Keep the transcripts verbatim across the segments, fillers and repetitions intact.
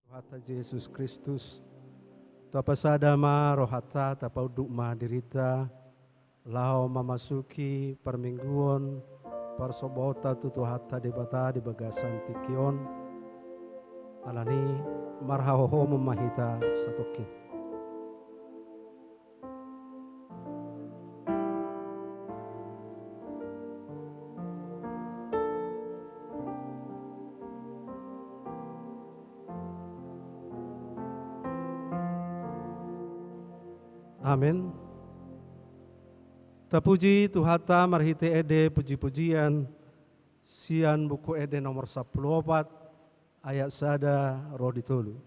Tuhanta Jesus Kristus, tapasada ma rohanta, tapaunduk ma dirinta, laho mamasuki parmingguon parsobaonta tu Tuhanta Debata di bagasan tingki on. Alani, marhahohomon ma hita satongkin. Amen. Tapuji Tuhanta marhite ende pujipujian sian Buku Ende nomor sampulu opat, ayat sada ro di tolu.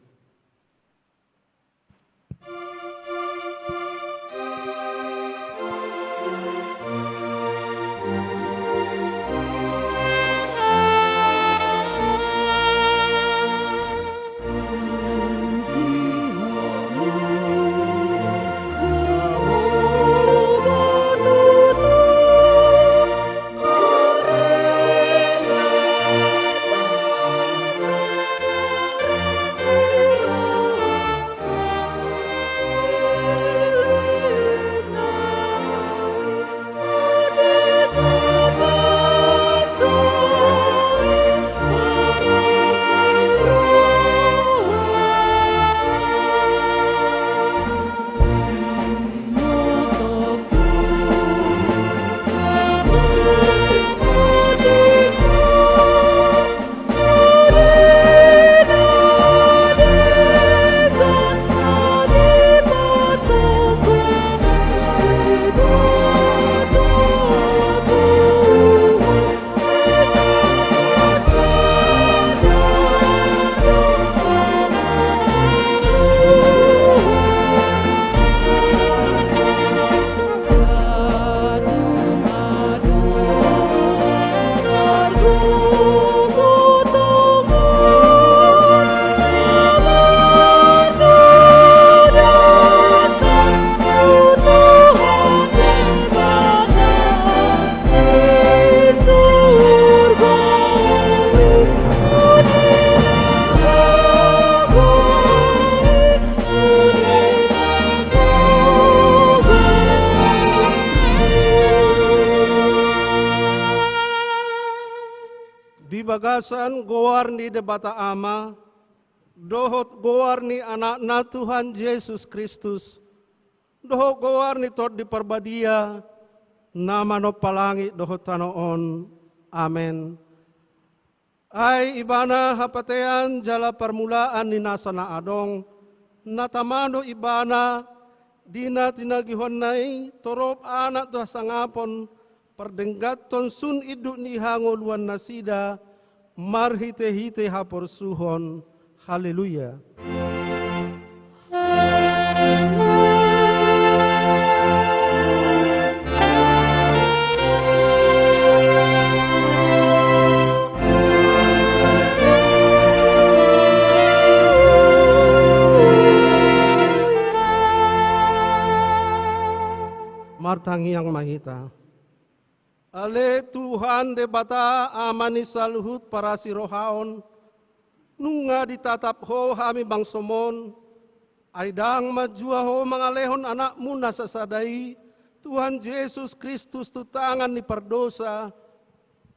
Di bagasan goar ni Debata Ama, dohot goar ni Anakna Tuhan Jesus Kristus, dohot goar ni Tondi Parbadia, na manompa langit dohot tano on. Amen. Ai Ibana hapatean jala parmulaan ni nasa na adong, na tama do Ibana, di na tinagihonna i torop anak tu hasangapon, pardengganhon sun induk ni hangoluan nasida, marhitehite haporsuhon. Haleluya. Martangiang ma hita. Ale Tuhan Debata, Ama ni saluhut parasirohaon, nunga ditatap Ho hami bangsoM on, ai ndang manjua Ho mangalehon Anakmu na sasada i, Tuhan Jesus Kristus, tu tangan ni pardosa,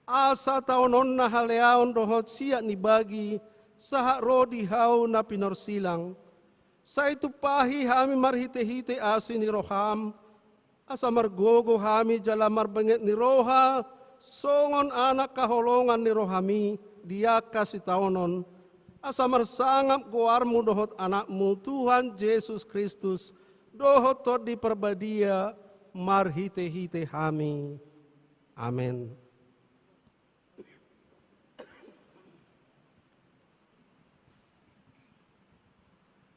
asa taononna haleaon dohot siat ni bagi, sahat ro di hau na pinorsilang. Sai tumpahi hami marhitehite asi ni rohaM, asa margogo hami jala marbenget ni roha, songon anak haholongan ni rohaMi di angka sitaonon, asa marsangap goarMu dohot Anakmu Tuhan Jesus Kristus, dohot Tondi Parbadia, marhitehite hami. Amen.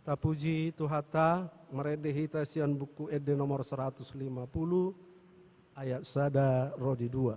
Tapuji Tuhanta, marende hita sian Buku Ende nomor saratus lima pulu, ayat sada ro di dua.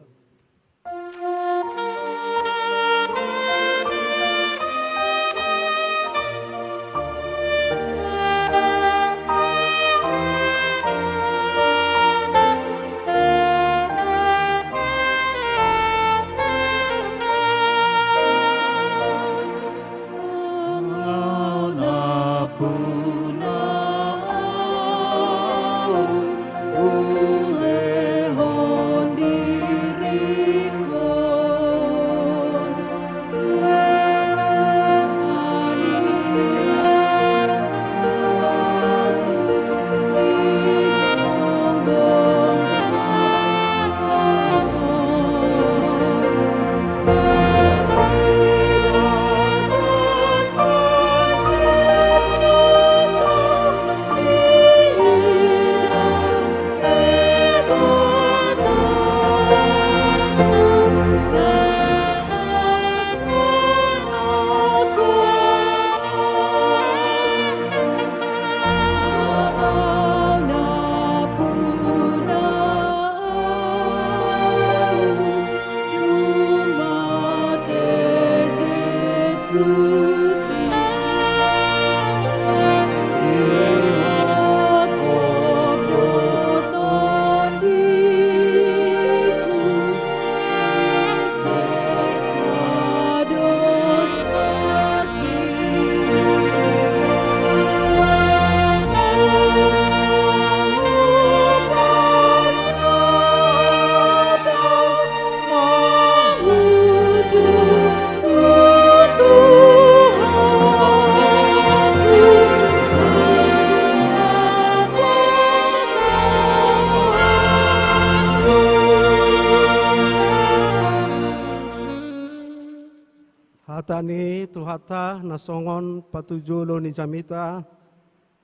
Hata ni Tuhanta na songon patujolo ni jamita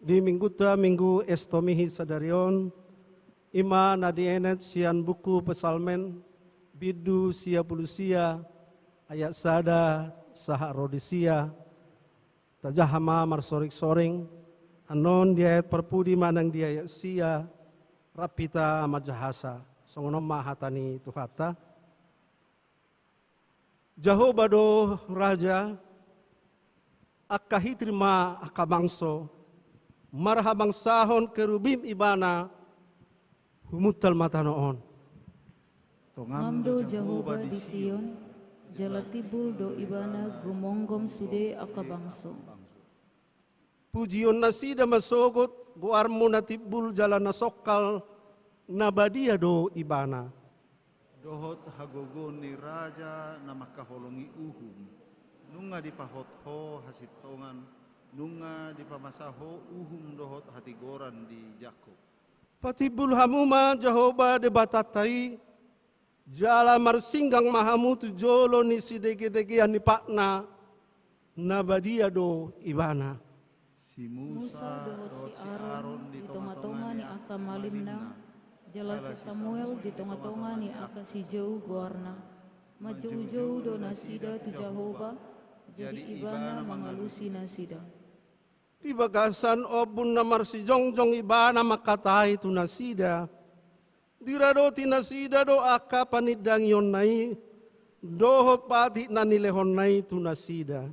di mingguta, minggu Estomihi sadari on, i ma na dienet sian buku Psalmen, bindu sia pulu sia, ayat sada sahat ro di sia. Tajaha ma marsoring-soring, annon di ayat parpudi manang di ayat sia, rap hita manjahasa. Songon on ma hata ni Tuhanta. Jahowa do raja, angka hitri ma angka bangso, marhabangsahon kerubim Ibana, humuntal ma tano on. Tongam do Jahowa di Sion, jala timbul do Ibana gumomgom sude angka bangso. Pujion nasida ma sogot goarmu na timbul jala na songkal, na badia do Ibana. Dohot hagogoon ni raja na mangkaholongi uhum, nunga dipahot Ho hasintongan, nunga dipamasa Ho uhum dohot hatigoran di Jakkob. Patimbul hamu ma Jahowa Debatanta i, jala marsinggang ma hamu tu jolo ni sidegedegean ni patna, na badia do Ibana. Si Musa dohot si Aron di tongatonga ni angka malimna, jala si Samuel di tongatonga ni angka sijou goarna. Manjoujou do nasida tu Jahowa, jadi Ibana mangalusi nasida. Di bagasan ombun na marsijongjong Ibana mangkatai tu nasida. Diradoti nasida do angka panindangionna i, dohot patik na nilehonna i tu nasida.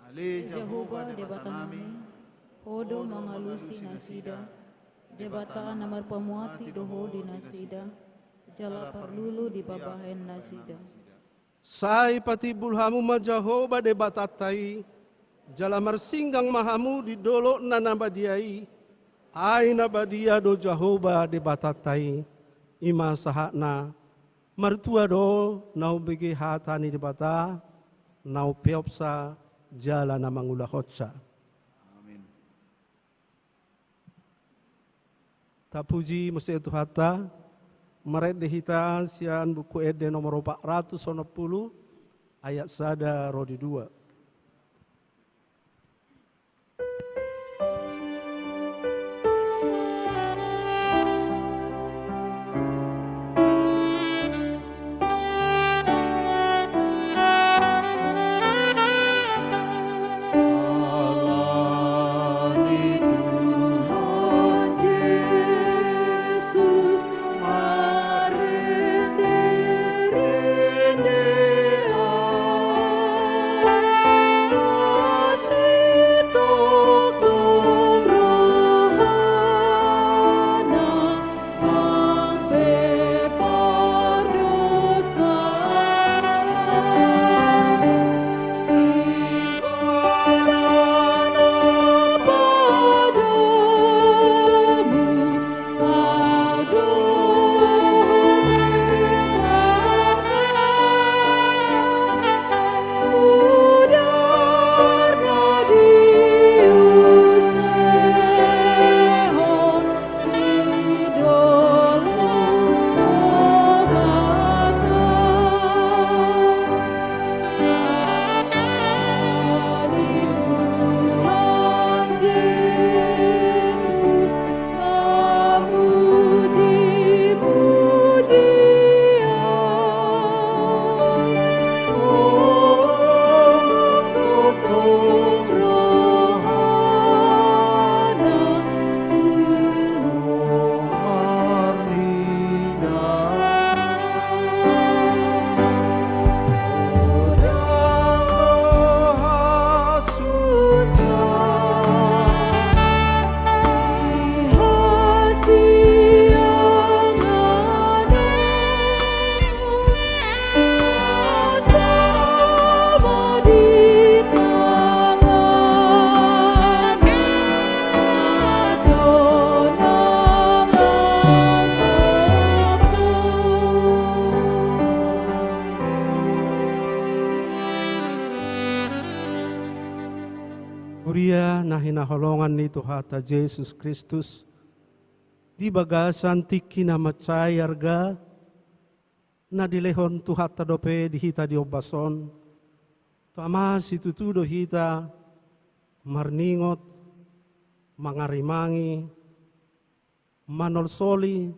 Ale Jahowa Debatanami, Ho do mangalusi nasida, Debata na marpamuati do Ho di nasida, jala parlulu dipabahen nasida. Sai patimbul hamu ma Jahowa Debatanta i, jala marsinggang ma hamu di dolokna na badia i, ai na badia do Jahowa Debatanta i, i ma sahatna. Martua do na umbege hata ni Debata, na umpeopsa jala na mangulahonsa. Amin. Tapuji muse Tuhanta. Marende hita sian Buku Ende nomor opat ratus onom pulu, ayat sada ro di dua. Huria na hinaholongan ni Tuhanta Jesus Kristus, di bagasan tingki na mansai arga, na dilehon Tuhanta dope di hita di ombas on, Tama situtu do hita marningot, mangarimangi, manolsoli,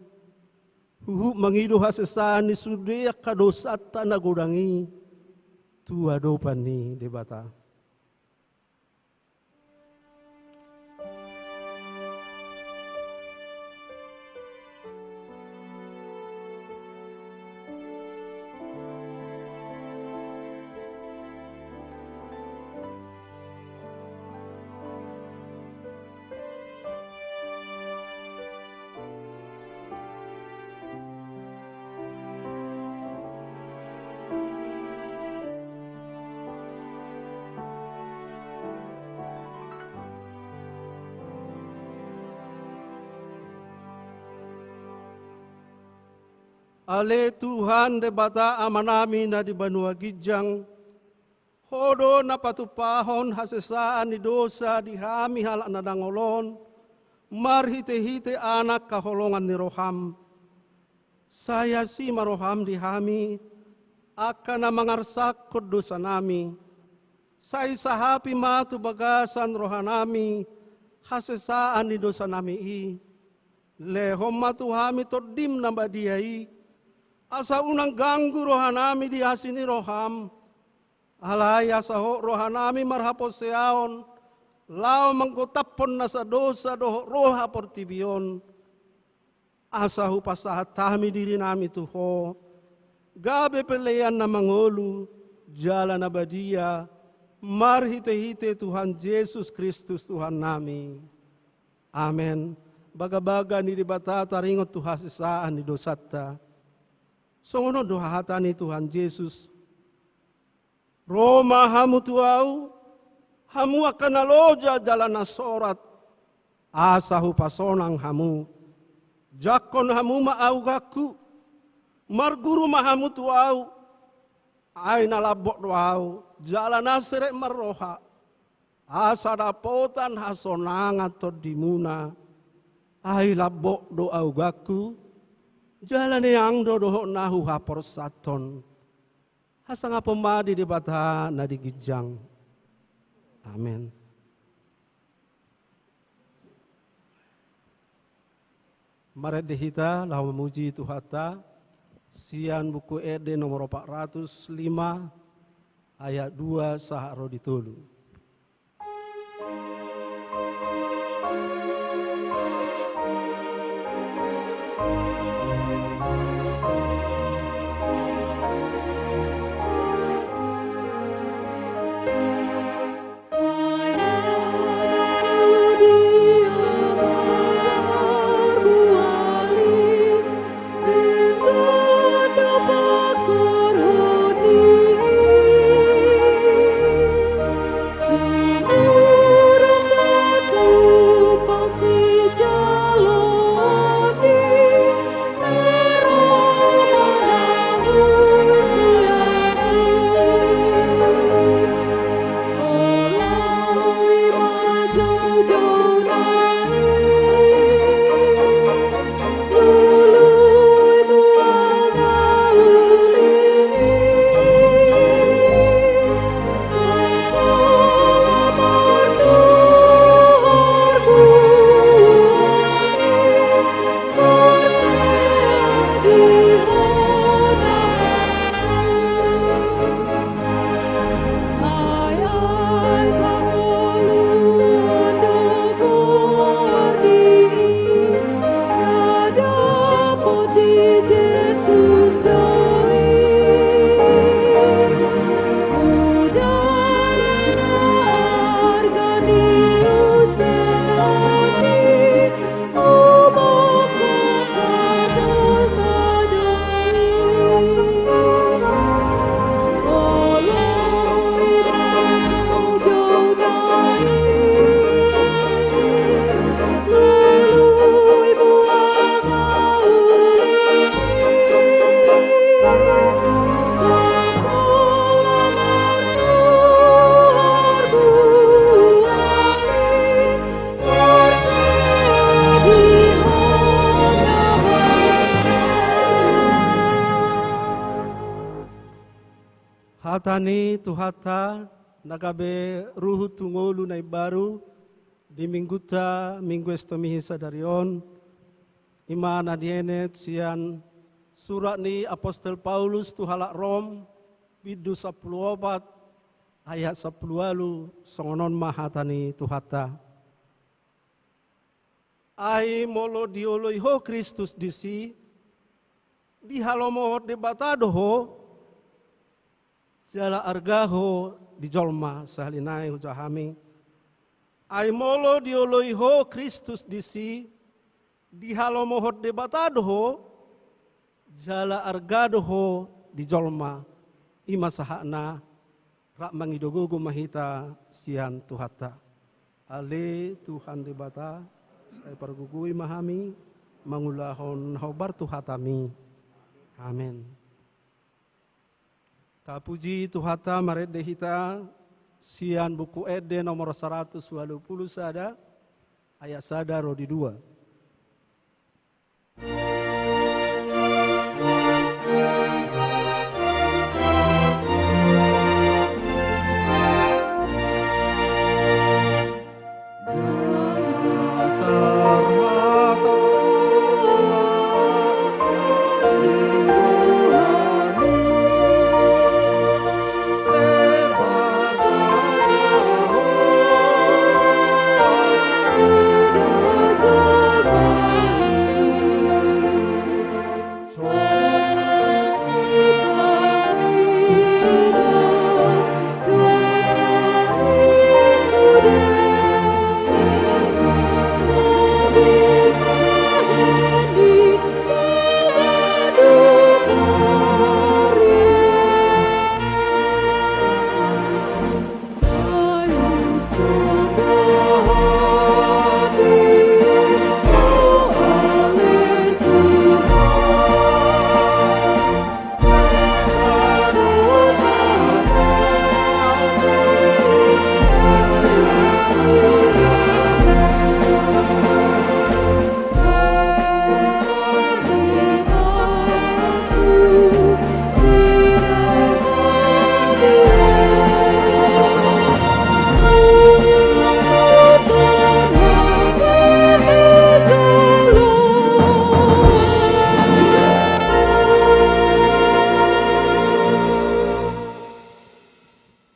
huhut mangido hasesaan ni sude angka dosanta na godang i tu adopan ni Debata. Ale Tuhan Debata Amanami na di banua ginjang, Ho do na patumpahon hasesaan ni dosa di hami halak na dangol on, marhitehite Anak haholongan ni roham. Sai asi ma roham di hami, angka na mangarsakhon dosanami. Sai sahapi ma tu bagasan rohanami hasesaan ni dosanami i. Lehon ma tu hami Tondim na badia i, asa unang ganggu rohanami di asi ni roham. Alai asa hot rohanami marhaporseaon, laho manggotaphon nasa dosa dohot roha portibi on. Asa hupasahat hami dirinami tu Ho, gabe pelean na mangolu, jala na badia, marhitehite Tuhan Jesus Kristus Tuhannami. Amen. Bagabaga ni Debata taringot tu hasesaan ni dosanta. Songon on do hata ni Tuhan Jesus. Ro ma hamu tu Ahu, hamu angka na loja jala na sorat, asa hupasonang hamu. Jangkon hamu ma augangku, marguru ma hamu tu Ahu, ai na lambok do Ahu, jala na serep marroha, asa dapotan hasonangan tondimuna, ai lambok do augangku, jala neang do dohot na huhaporsathon. Hasangapon ma di Debata na di ginjang. Amen. Marende hita laho mamuji Tuhanta, sian Buku Ende nomor opat ratus lima, ayat dua sahat ro di tolu. Hata ni Tuhanta na gabe ruhut tu ngolu na imbaru di minggunta, Minggu Estomihi sadari on, i ma na dienet sian surat ni apostel Paulus tu halak Rom, bindu sampulu opat, ayat sampulu ualu, songon on ma hata ni Tuhanta. Ai molo dioloi ho Kristus disi, dihalomohon Debata do ho, jala arga ho di jolma. Sahali nai hujaha hami. Ai molo dioloi ho Kristus disi, dihalomohon Debata do ho, jala arga do ho di jolma. I ma sahatna, rap mangido gogo ma hita sian Tuhanta. Ale Tuhan Debata, sai pargogoi ma hami mangulahon na hombar tu hataMi. Amen. Tapuji Tuhanta, marende hita sian Buku Ende nomor saratus ualu pulu sada, ayat sada ro di dua.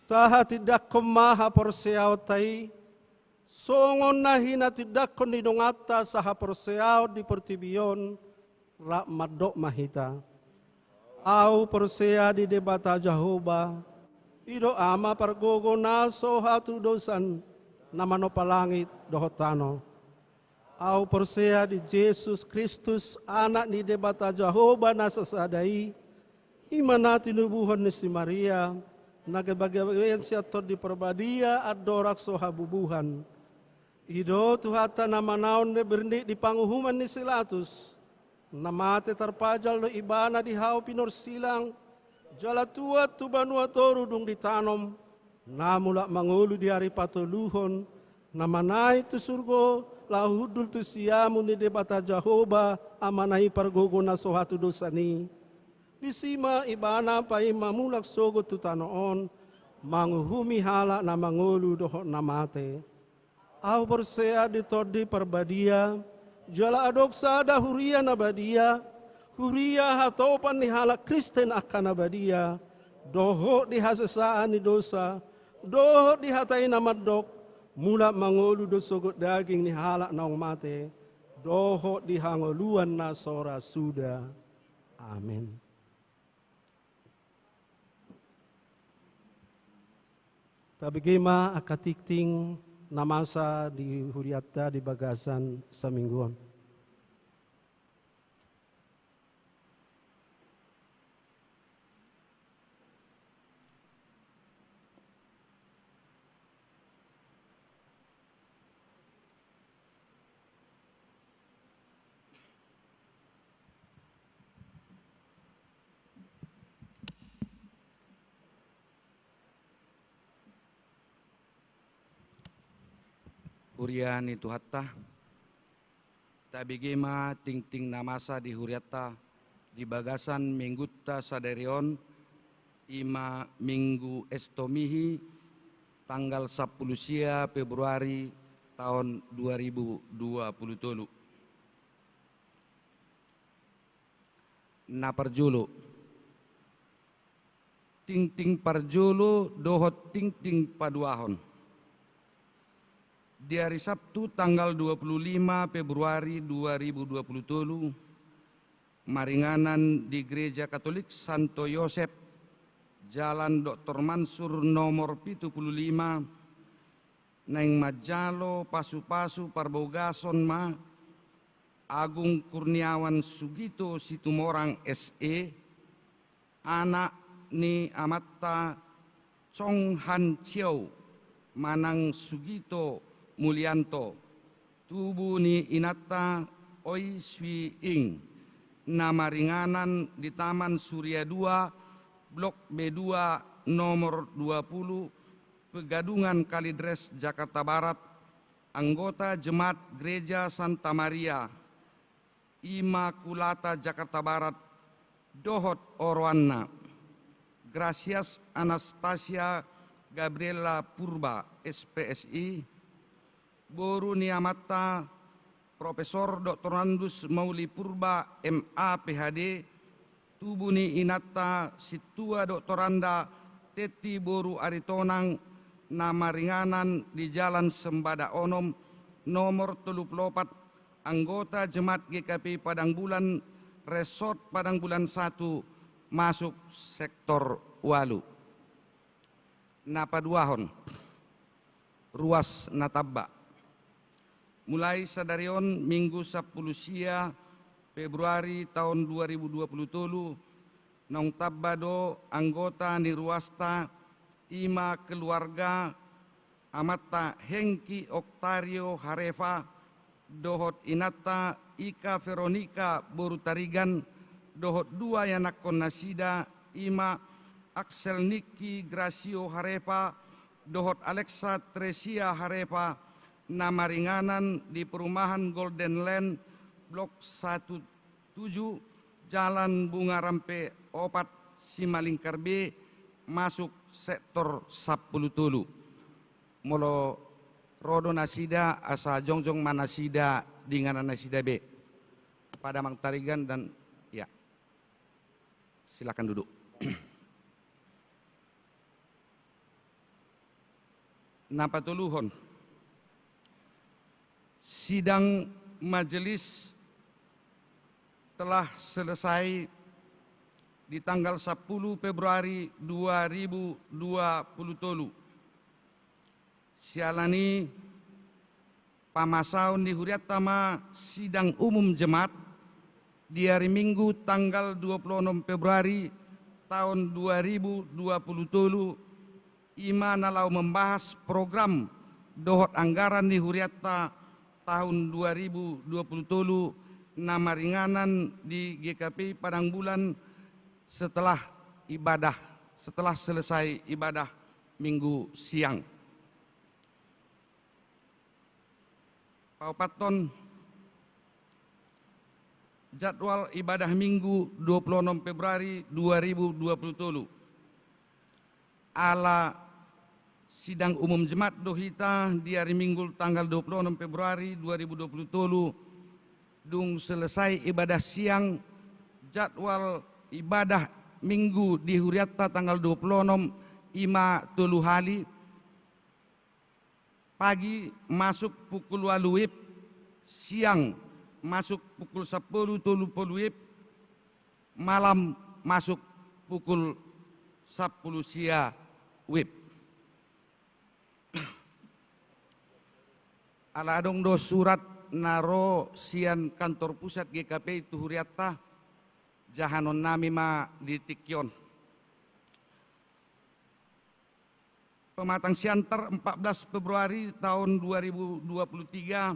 Tahatindangkon ma haporseaonta i, songon na hinatindangkon ni donganta sahaporseaon di portibi on, rap mandok ma hita. Ahu porsea di Debata Jahowa, i do Ama pargogo na so hatudosan, na manompa langit dohot tano. Ahu porsea di Jesus Kristus, Anak ni Debata Jahowa na sasada i, i ma na tinubuhon ni si Maria, na gabe gabean sian Tondi Parbadia andorang so habubuhan. I do Tuhanta na manaon na bernit di panguhuman ni si Latus, na mate tarpajal do Ibana di hau pinorsilang, jala tuat tu banua toru dung ditanom, na mulak mangolu di ari patoluhon, na manaek tu surgo, laho hundul tu siamun ni Debata Jahowa, Amana i pargogo na so hatudosan i. Disi ma Ibana paima mulak sogot tu tano on, manguhumi halak na mangolu dohot na mate. Ahu porsea di Tondi Parbadia, jala adong sada huria na badia, huria hatopan ni halak Kristen angka na badia, dohot di hasesaan ni dosa, dohot di hata i na mandok, mulak mangolu do sogot daging ni halak naung mate, dohot di hangoluan na so ra suda. Amen. Tabege ma angka tingting na masa di hurianta di bagasan saminggu on. Huria ni Tuhanta, tabege ma tingting na masa di hurianta di bagasan minggunta sadari on, I ma Minggu Estomihi, tanggal sampulu sia Februari taon dua ribu dua pulu tolu. Na parjolo, tingting parjolo dohot tingting paduahon. Di ari Sabtu tanggal dua pulu lima Februari dua ribu dua pulu tolu, maringanan di Gereja Katolik Santo Yosep, Jalan Doktor Mansur nomor pitu pulu lima, naeng manjalo pasupasu parbagason ma Agung Kurniawan Sugito Situmorang S E, anak ni amanta Chong Han Chiao manang Sugito Mulianto, tubu ni inanta Oi Sui Ing, na maringanan di Taman Surya dua, Blok B dua, nomor dua pulu, Pegadungan Kalidres, Jakarta Barat, anggota Jemaat Gereja Santa Maria Immaculata Jakarta Barat, dohot oroanna, Gracias Anastasia Gabriela Purba, S P S I, boru ni amanta Profesor Doktorandus Mauli Purba, M A, P H D, tubu ni inanta Sintua Doktoranda Tetti boru Aritonang, na maringanan di Jalan Sembada onom, nomor tolu pulu opat, anggota Jemaat G K P I Padang Bulan, Resort Padang Bulan satu, masuk sektor ualu. Na paduahon, ruas na tamba. Mulai sadari on, Minggu sampulu sia Februari taon dua ribu dua pulu tolu, naung tamba do anggota ni ruasta, i ma keluarga amanta Hengki Oktario Harefa, dohot inanta Ika Veronika boru Tarigan, dohot dua ianakkon nasida, i ma Axel Niki Grasio Harefa dohot Alexa Tresia Harefa, na maringanan di perumahan Golden Land, Blok satu tujuh, Jalan Bunga Rampe opat, Simalingkar B, masuk sektor sampulu tolu. Molo ro do nasida, asa jongjong ma nasida di inganan nasida be. Pada Amang Tarigan dan, ya. Silakan duduk. Na patoluhon, sidang majelis telah selesai di tanggal sampulu Februari dua ribu dua pulu tolu. Siala ni pamasaon ni hurianta ma sidang umum jemaat di ari Minggu tanggal dua pulu onom Februari taon dua ribu dua pulu tolu, i ma na laho membahas program dohot anggaran ni hurianta taon dua ribu dua pulu tolu, na maringanan di G K P I Padang Bulan setelah ibadah, setelah selesai ibadah Minggu siang. Paopathon, jadwal ibadah Minggu dua pulu onom Februari dua ribu dua pulu tolu. Ala sidang umum jemaat do hita di ari Minggu tanggal dua pulu onom Februari dua ribu dua pulu tolu, dung selesai ibadah siang, jadwal ibadah Minggu di hurianta tanggal dua pulu onom, i ma tolu hali. Pagi masuk pukul ualu W I B, siang masuk pukul sampulu tolu pulu W I B, malam masuk pukul sampulu sia W I B. Ala adong do surat na ro sian kantor pusat G K P I tu hurianta, jahanonnami ma di tingki on. Pematang Siantar, empat belas Februari tahun dua ribu dua puluh tiga,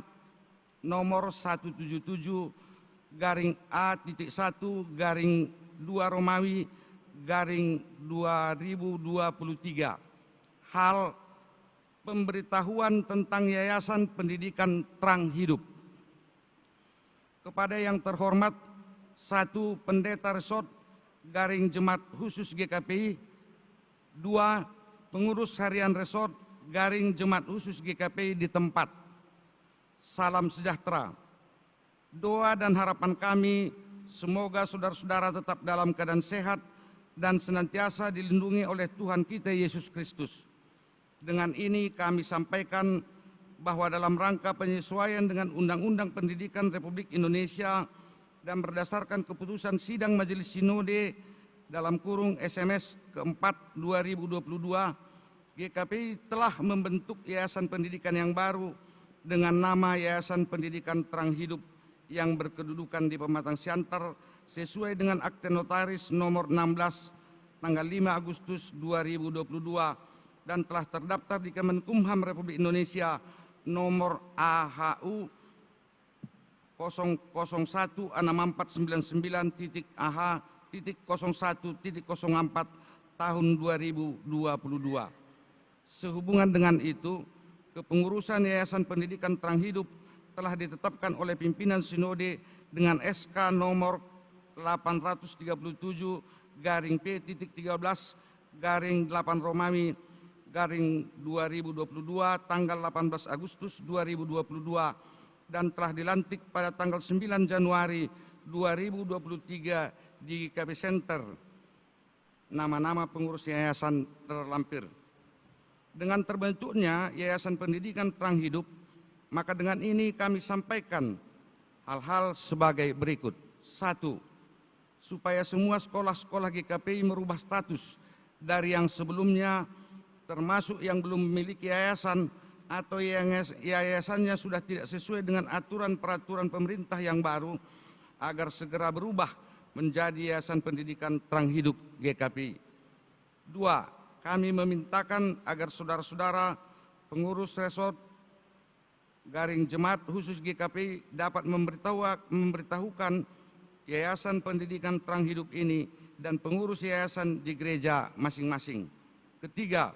nomor satu tujuh tujuh garing A titik satu garing dua Romawi garing dua ribu dua puluh tiga. Hal: pemberitahuan tentang Yayasan Pendidikan Terang Hidup. Kepada yang terhormat, satu, Pendeta Resort garing Jemaat Khusus G K P I, Dua, pengurus harian resort garing jemaat khusus G K P I di tempat. Salam sejahtera. Doa dan harapan kami, semoga saudara-saudara tetap dalam keadaan sehat dan senantiasa dilindungi oleh Tuhan kita Yesus Kristus. Dengan ini kami sampaikan bahwa dalam rangka penyesuaian dengan Undang-Undang Pendidikan Republik Indonesia dan berdasarkan keputusan Sidang Majelis Sinode dalam kurung S M S keempat dua ribu dua puluh dua, G K P I telah membentuk yayasan pendidikan yang baru dengan nama Yayasan Pendidikan Terang Hidup yang berkedudukan di Pematang Siantar sesuai dengan akte notaris nomor enam belas tanggal lima Agustus dua ribu dua puluh dua dan telah terdaftar di Kemenkumham Republik Indonesia nomor A H U kosong kosong satu enam empat sembilan sembilan titik A H titik kosong satu titik kosong empat tahun dua ribu dua puluh dua. Sehubungan dengan itu, kepengurusan Yayasan Pendidikan Terang Hidup telah ditetapkan oleh pimpinan Sinode dengan S K nomor delapan ratus tiga puluh tujuh garing P titik tiga belas garing delapan Romawi garing dua ribu dua puluh dua, tanggal delapan belas Agustus dua ribu dua puluh dua, dan telah dilantik pada tanggal sembilan Januari dua ribu dua puluh tiga di G K P I Center. Nama-nama pengurus yayasan terlampir. Dengan terbentuknya Yayasan Pendidikan Terang Hidup, maka dengan ini kami sampaikan hal-hal sebagai berikut. Satu, supaya semua sekolah-sekolah G K P I merubah status dari yang sebelumnya, termasuk yang belum memiliki yayasan atau yang yas-, yayasannya sudah tidak sesuai dengan aturan peraturan pemerintah yang baru, agar segera berubah menjadi Yayasan Pendidikan Terang Hidup G K P I. Dua, kami memintakan agar saudara-saudara pengurus resort garing jemaat khusus G K P I dapat memberitahu-, memberitahukan Yayasan Pendidikan Terang Hidup ini dan pengurus yayasan di gereja masing-masing. Ketiga,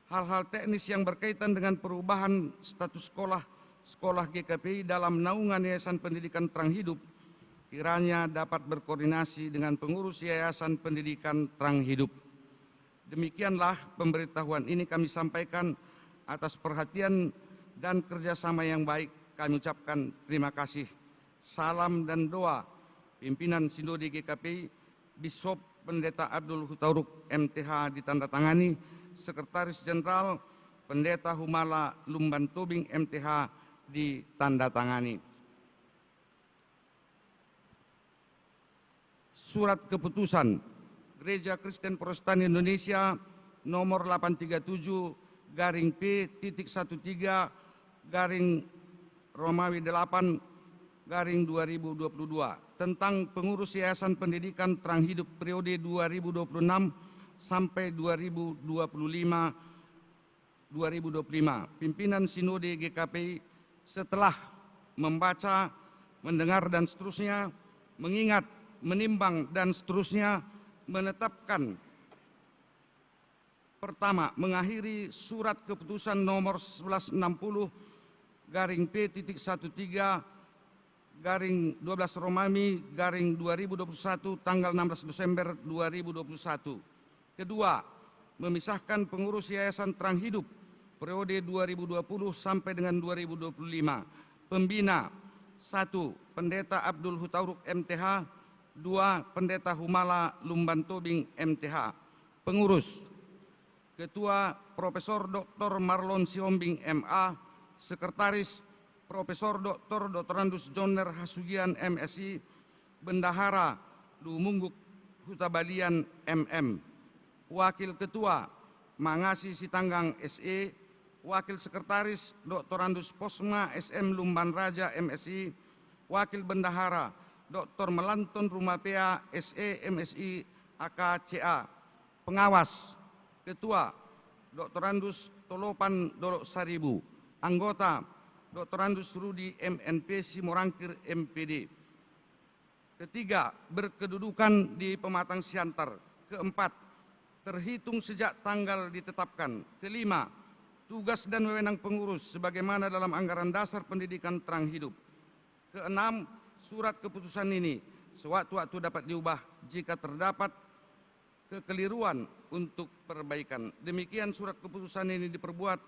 hal-hal teknis yang berkaitan dengan perubahan status sekolah, sekolah G K P I dalam naungan Yayasan Pendidikan Terang Hidup, kiranya dapat berkoordinasi dengan pengurus Yayasan Pendidikan Terang Hidup. Demikianlah pemberitahuan ini kami sampaikan atas perhatian dan kerjasama yang baik. Kami ucapkan terima kasih. Salam dan doa, pimpinan Sinode G K P I, Bishop Pendeta Abdul Hutauruk M T H ditandatangani, Sekretaris Jenderal Pendeta Humala Lumban Tobing M T H ditandatangani. Surat keputusan Gereja Kristen Protestan Indonesia nomor delapan tiga tujuh garing P titik satu tiga garing Romawi delapan garing dua ribu dua puluh dua tentang pengurus Yayasan Pendidikan Terang Hidup periode dua ribu dua puluh enam sampai dua ribu dua puluh lima, dua ribu dua puluh lima, pimpinan Sinode G K P I setelah membaca, mendengar, dan seterusnya, mengingat, menimbang, dan seterusnya, menetapkan, pertama, mengakhiri surat keputusan nomor sebelas enam puluh garing P titik satu tiga garing dua belas Romawi garing dua ribu dua puluh satu, tanggal enam belas Desember dua ribu dua puluh satu. Kedua, memisahkan pengurus Yayasan Terang Hidup periode dua ribu dua puluh sampai dengan dua ribu dua puluh lima. Pembina, satu, Pendeta Abdul Hutauruk M T H. Dua, Pendeta Humala Lumban Tobing M T H. Pengurus, Ketua, Profesor Doktor Marlon Sihombing M A. Sekretaris, Profesor Doktor Doktorandus Jonner Hasugian M Si. Bendahara, Lumungguk Hutabalian M M. Wakil Ketua, Mangasi Sitanggang S E. Wakil Sekretaris, Doktorandus Posma S M Lumban Raja M Si. Wakil Bendahara, Doktor Melanton Rumapea S E M Si A K C A. Pengawas, Ketua, Doktorandus Tolopan Dolok Saribu. Anggota, Doktorandus Rudi M N P Simorangkir M P D. Ketiga, berkedudukan di Pematang Siantar. Keempat, terhitung sejak tanggal ditetapkan. Kelima, tugas dan wewenang pengurus sebagaimana dalam anggaran dasar pendidikan terang hidup. Keenam, surat keputusan ini sewaktu-waktu dapat diubah jika terdapat kekeliruan untuk perbaikan. Demikian surat keputusan ini diperbuat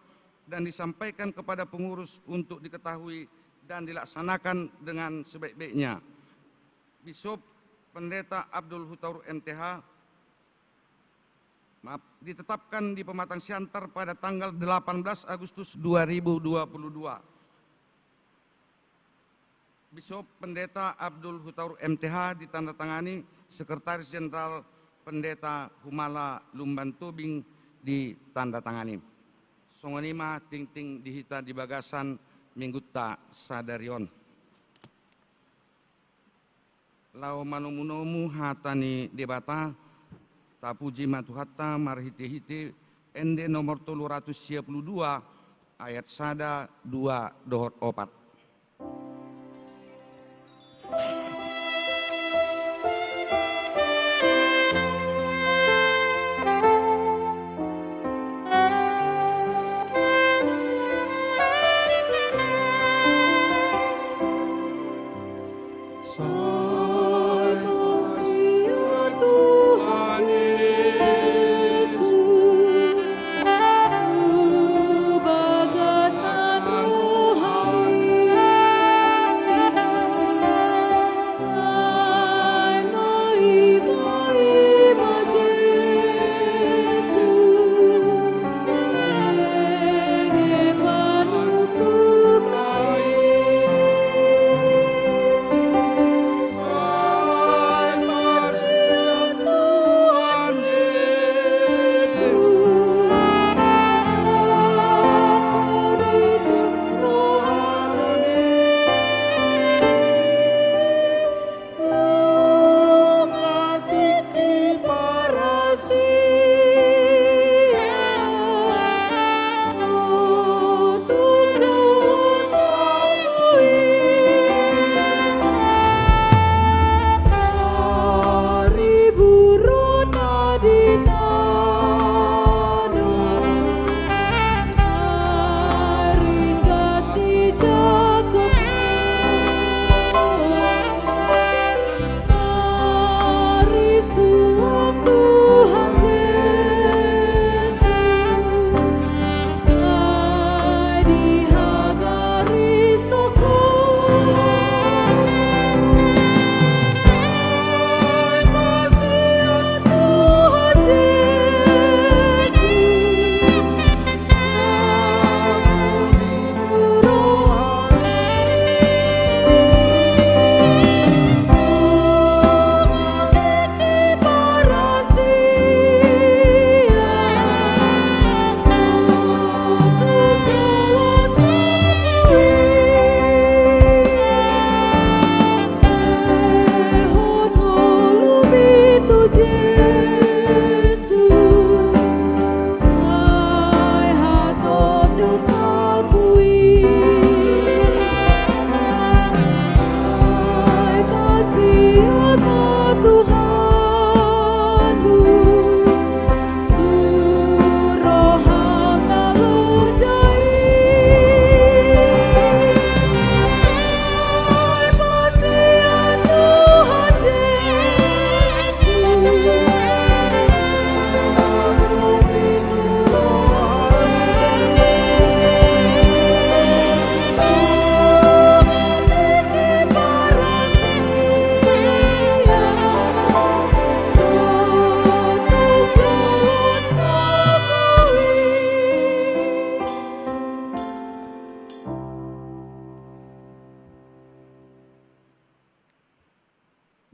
dan disampaikan kepada pengurus untuk diketahui dan dilaksanakan dengan sebaik-baiknya. Bishop Pendeta Abdul Hutauruk M T H, maaf, ditetapkan di Pematang Siantar pada tanggal delapan belas Agustus dua ribu dua puluh dua. Bishop Pendeta Abdul Hutauruk M T H ditandatangani, Sekretaris Jenderal Pendeta Humala Lumban Tobing ditandatangani. Songon i ma tingting di hita di bagasan Minggunta sadari on. Laho manomunomu hata ni Debata, tapuji ma Tuhanta marhitehite ende nomor tolu ratus sia puluh dua, ayat sada, dua dohot opat.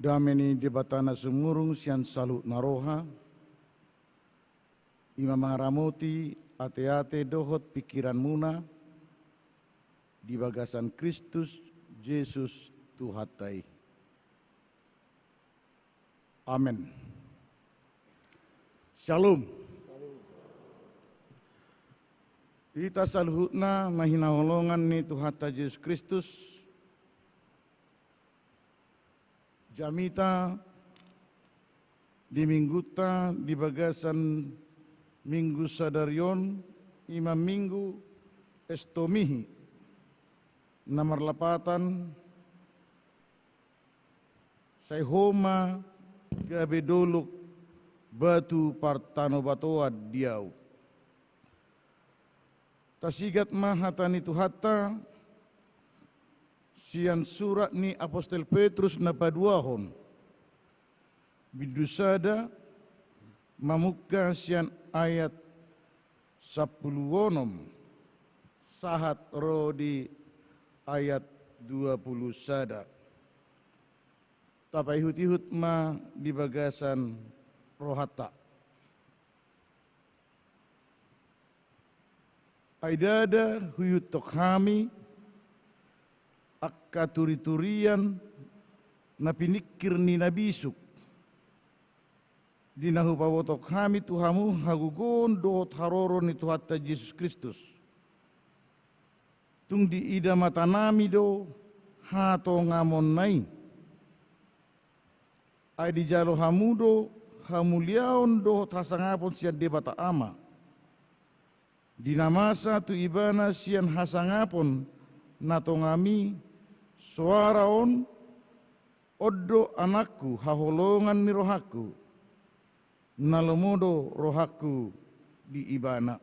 Dame ni Debata na sumurung sian saluhut na roha, i ma mangaramoti ateate dohot pingkiranmuna di bagasan Kristus Jesus Tuhanta i. Amen. Syalom. Hita saluhutna na hinaholongan ni Tuhanta Jesus Kristus, jamita di Minggunta di bagasan Minggu sadari on, i ma Minggu Estomihi, na marlapatan: Sai ho ma gabe dolok batu partanobatoan di ahu. Tasigat ma hata ni Tuhanta sian surat ni apostel Petrus na paduahon, bindu sada, mamungka sian ayat sampulu onom sahat ro di ayat dua pulu sada. Tapaihut-ihut ma di bagasan rohanta. Ai ndada huihuthon hami angka turiturian na piningkir ni na bisuk, di na hupabotohon hami tu hamu hagogoon dohot haroro ni Tuhanta Jesus Kristus. Tung diida matanami do hatongamonna i. Ai dijalo hamu do hamuliaon dohot hasangapon sian Debata Ama, di na masa tu Ibana sian hasangapon na tongam i, soara on: On do Anakku haholongan ni rohangku, na lomo do rohangku di Ibana.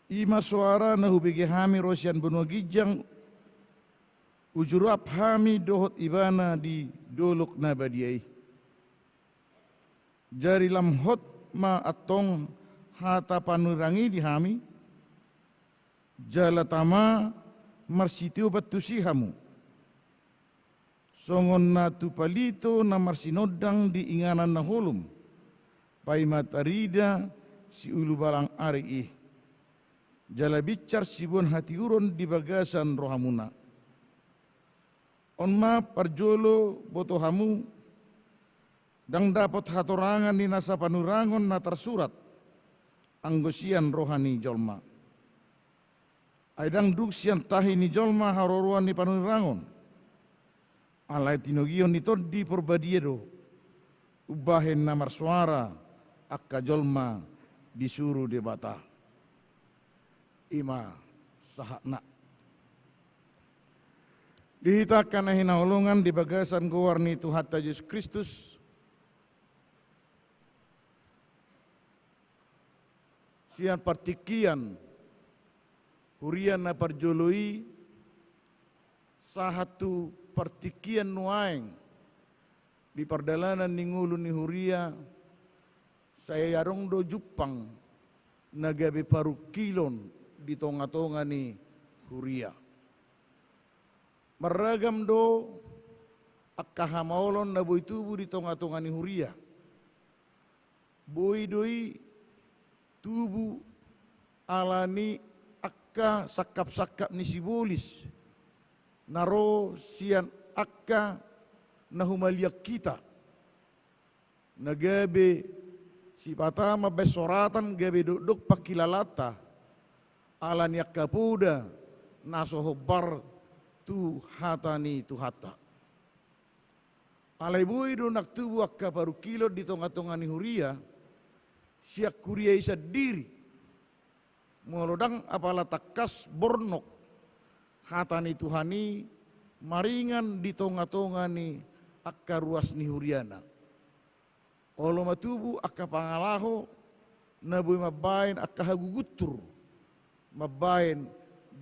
I ma soara na hubege hami ro sian banua ginjang, ujurap hami dohot Ibana di dolok na badia i. Jadi lam hot ma antong hata panurirang i di hami, jala tama marsitiopan tusi hamu, songon na tu palito na marsinondang di inganan na holom, paima tarida siulubalang ari i, jala binsar siboan hatiuron di bagasan rohamuna. On ma parjolo boto hamu, ndang dapot hatorangan ni nasa panurangon na tarsurat anggo sian roha ni jolma. Ai ndang dung sian tahi ni jolma haroroan ni panurangon. Alai tinogihon ni Tondi Porbadia do umbahen na marsoara angka jolma disuru Debata. I ma sahatna. Di hita angka na hinaholongan di bagasan goar ni Tuhanta Jesus Kristus, sian partingkian huria na parjolo i sahat tu partingkian nuaeng di pardalanan ni ngolu ni huria, sai adong do jumpang na gabe parungkilon di tonga-tonga ni huria. Marragam do angka hamaolon na boi tubu di tonga-tonga ni huria. Boi do i tubu ala ni angka sangkap-sangkap ni sibolis na ro sian angka na humaliang hita, na gabe sipata mambahen soratan gabe dokdok pangkilalanta, ala ni angka poda na so hombar tu hata ni Tuhanta. Alai boi do nang tubu angka parungkilon di tonga-tonga ni huria, sian huria i sandiri, molo ndang apala tangkas bornok hata ni Tuhan i maringan di tonga-tonga ni angka ruas ni huriana. Olo ma tubu angka pangalaho na boi mambahen angka haguguntur, mambahen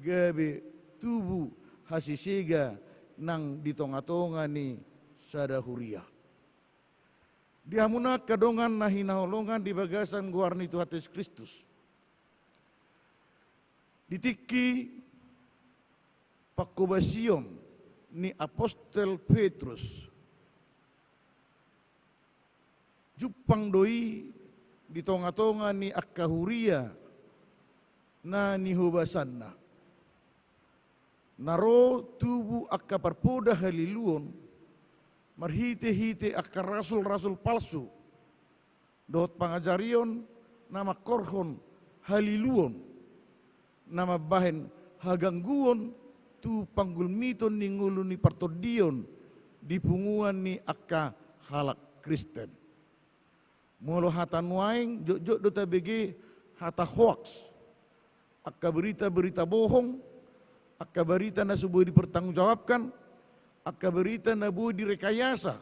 gabe tubu hasesega nang di tonga-tonga ni sada huria. Di hamuna angka dongan na hinaholongan di bagasan goar ni Tuhanta Jesus Kristus. Di tingki panghobasion ni apostel Petrus, jumpang do i di tonga-tonga ni angka huria na nihobasanna. Na ro tubu angka parpoda haliluon marhite-hite angka rasul-rasul palsu dohot pangajarion na mangkorhon haliluon, na mambahen hagangguon tu panggulmiton ni ngolu ni partondion di punguan ni angka halak Kristen. Molo hata nuaeng, jotjot do tabege hata hoaks, angka berita-berita bohong, angka berita na so boi dipertanggungjawabkan, angka berita na boi direkayasa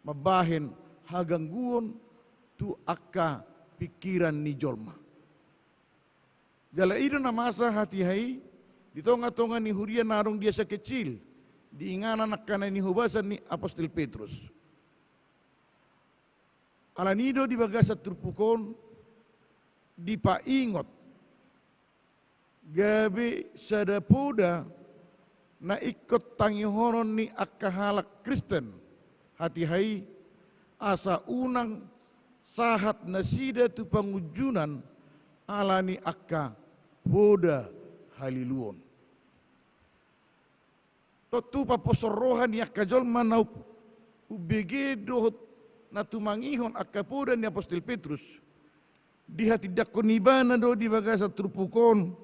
mambahen hagangguon tu angka pingkiran ni jolma. Jala i do na masa hatiha i di tonga-tonga ni huria na adong di Asia Kecil, di inganan angka na nihobasan ni apostel Petrus. Alani i do di bagasan turpuk on dipaingot gabe sada poda na ingkon tangihonon ni angka halak Kristen hatiha i, asa unang sahat nasida tu pangunjunan alani angka poda haliluon. Tontu paposhon roha ni angka jolma na umbege dohot na tumangihon angka poda ni apostel Petrus, dihatindangkon ibana do di bagasan turpuk on,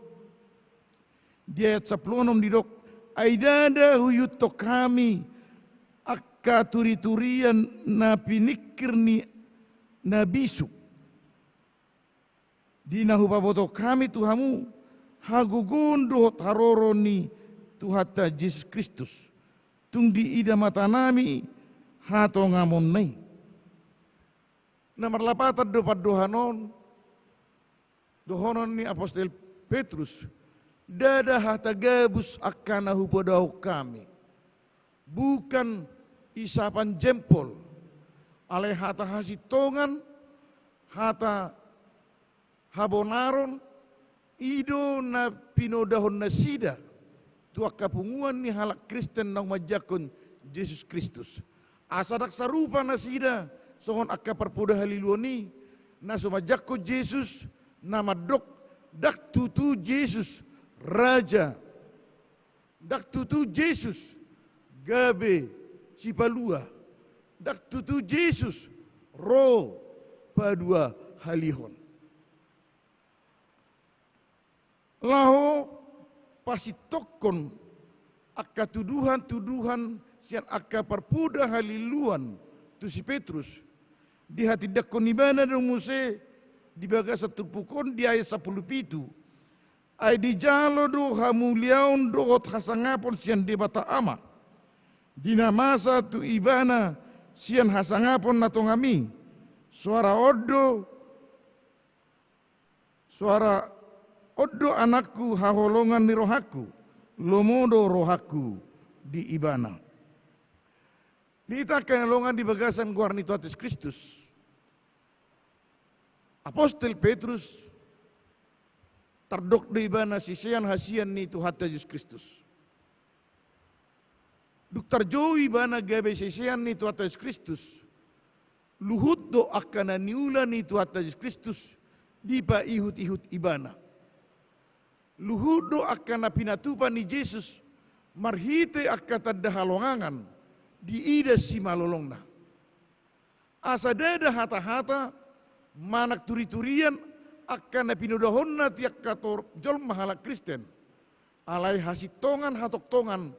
di ayat sampulu onom didok, ai ndada huihuthon hami angka turiturian na piningkir ni na bisuk, di na hupabotohon hami tu hamu hagogoon dohot haroro ni Tuhanta Jesus Kristus, tung diida matanami hatongamonna i. Na marlapatan do pandohan on, dohonon ni apostel Petrus, ndada hata gabus angka na hupodahon hami, bukan isapan jempol, alai hata hasintongan, hata habonaron, i do na pinodahon nasida tu angka punguan ni halak Kristen na manjangkon Jesus Kristus. Asa ndang sarupa nasida songon angka parpoda haliluon i, na so manjangkon Jesus, na mandok, ndang tutu Jesus Raja. Ndang tutu Jesus gabe Sipalua. Ndang tutu Jesus ro paduahalihon. Laho pasintongkon angka tuduhan-tuduhan sian angka parpoda haliluon tu si Petrus, dihatindangkon ibana do muse di bagasan turpuk on di ayat sampulu pitu, ai dijalo do hamuliaon dohot hasangapon sian Debata Ama, di na masa tu ibana sian hasangapon na tongam i. Soara on do, soara on do anakku haholongan ni rohangku, lomo do rohangku di ibana. Di hita angka na hinaholongan di bagasan goar ni Tuhanta Jesus Kristus, apostel Petrus tardok do ibana sisean hasian ni Tuhanta Jesus Kristus. Dung tarjou ibana gabe sisean ni Tuhanta Jesus Kristus, luhut do angka na niula ni Tuhanta Jesus Kristus dipaihut-ihut ibana. Luhut do angka na pinatupa ni Jesus marhite angka tanda halongangan diida simalolongna. Asa ndada hata-hata manang turiturian angka na pinodahonna tu angka tor-, jolma halak Kristen. Alai hasintongan hatongtongan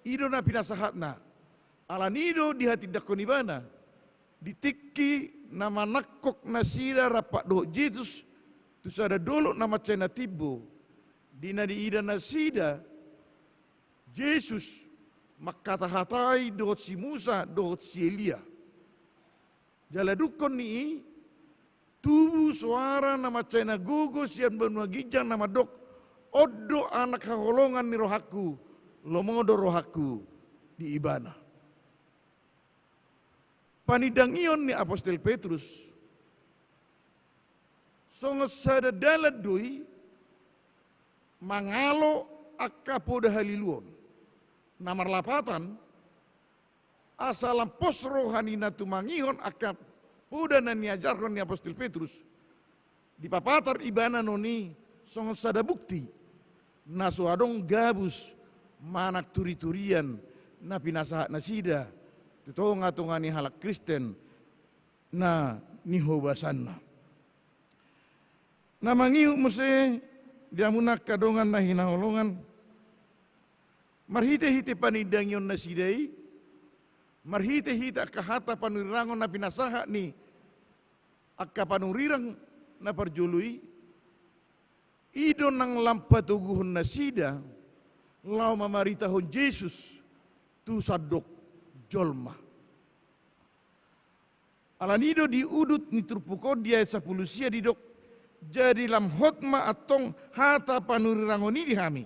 i do na pinasahatna. Alani i do dihatindangkon ibana di tingki na manangkok nasida rap dohot Jesus tu sada dolok na mansai na timbo, di na diida nasida Jesus mangkatahatai dohot si Musa dohot si Elia. Jala dungkon ni i tubu soara na mansai na gogo sian banua ginjang na mandok, on do anak haholongan ni rohangku, lomo do rohangku di ibana. Panindangion ni apostel Petrus songon sada dalan do i mangalo angka poda haliluon. Na marlapatan, asa lam pos roha ni na tumangihon angka poda na niajarhon ni apostel Petrus, dipapatar ibana non i songon sada bukti na so adong gabus manang turiturian na pinasahat nasida tu tonga-tonga ni halak Kristen na nihobasanna. Na mangihut muse di hamuna angka dongan na hinaholongan, marhite-hite panindangion nasida i, marhite-hite angka hata panurirangon na pinasahat ni angka panurirang na parjolo i, i do nang lam patoguhon nasida laho mamaritahon Jesus tu sandok jolma. Alani do di udut ni turpuk on di ayat sampulu sia didok, jadi lam hot ma antong hata panurirangon i di hami.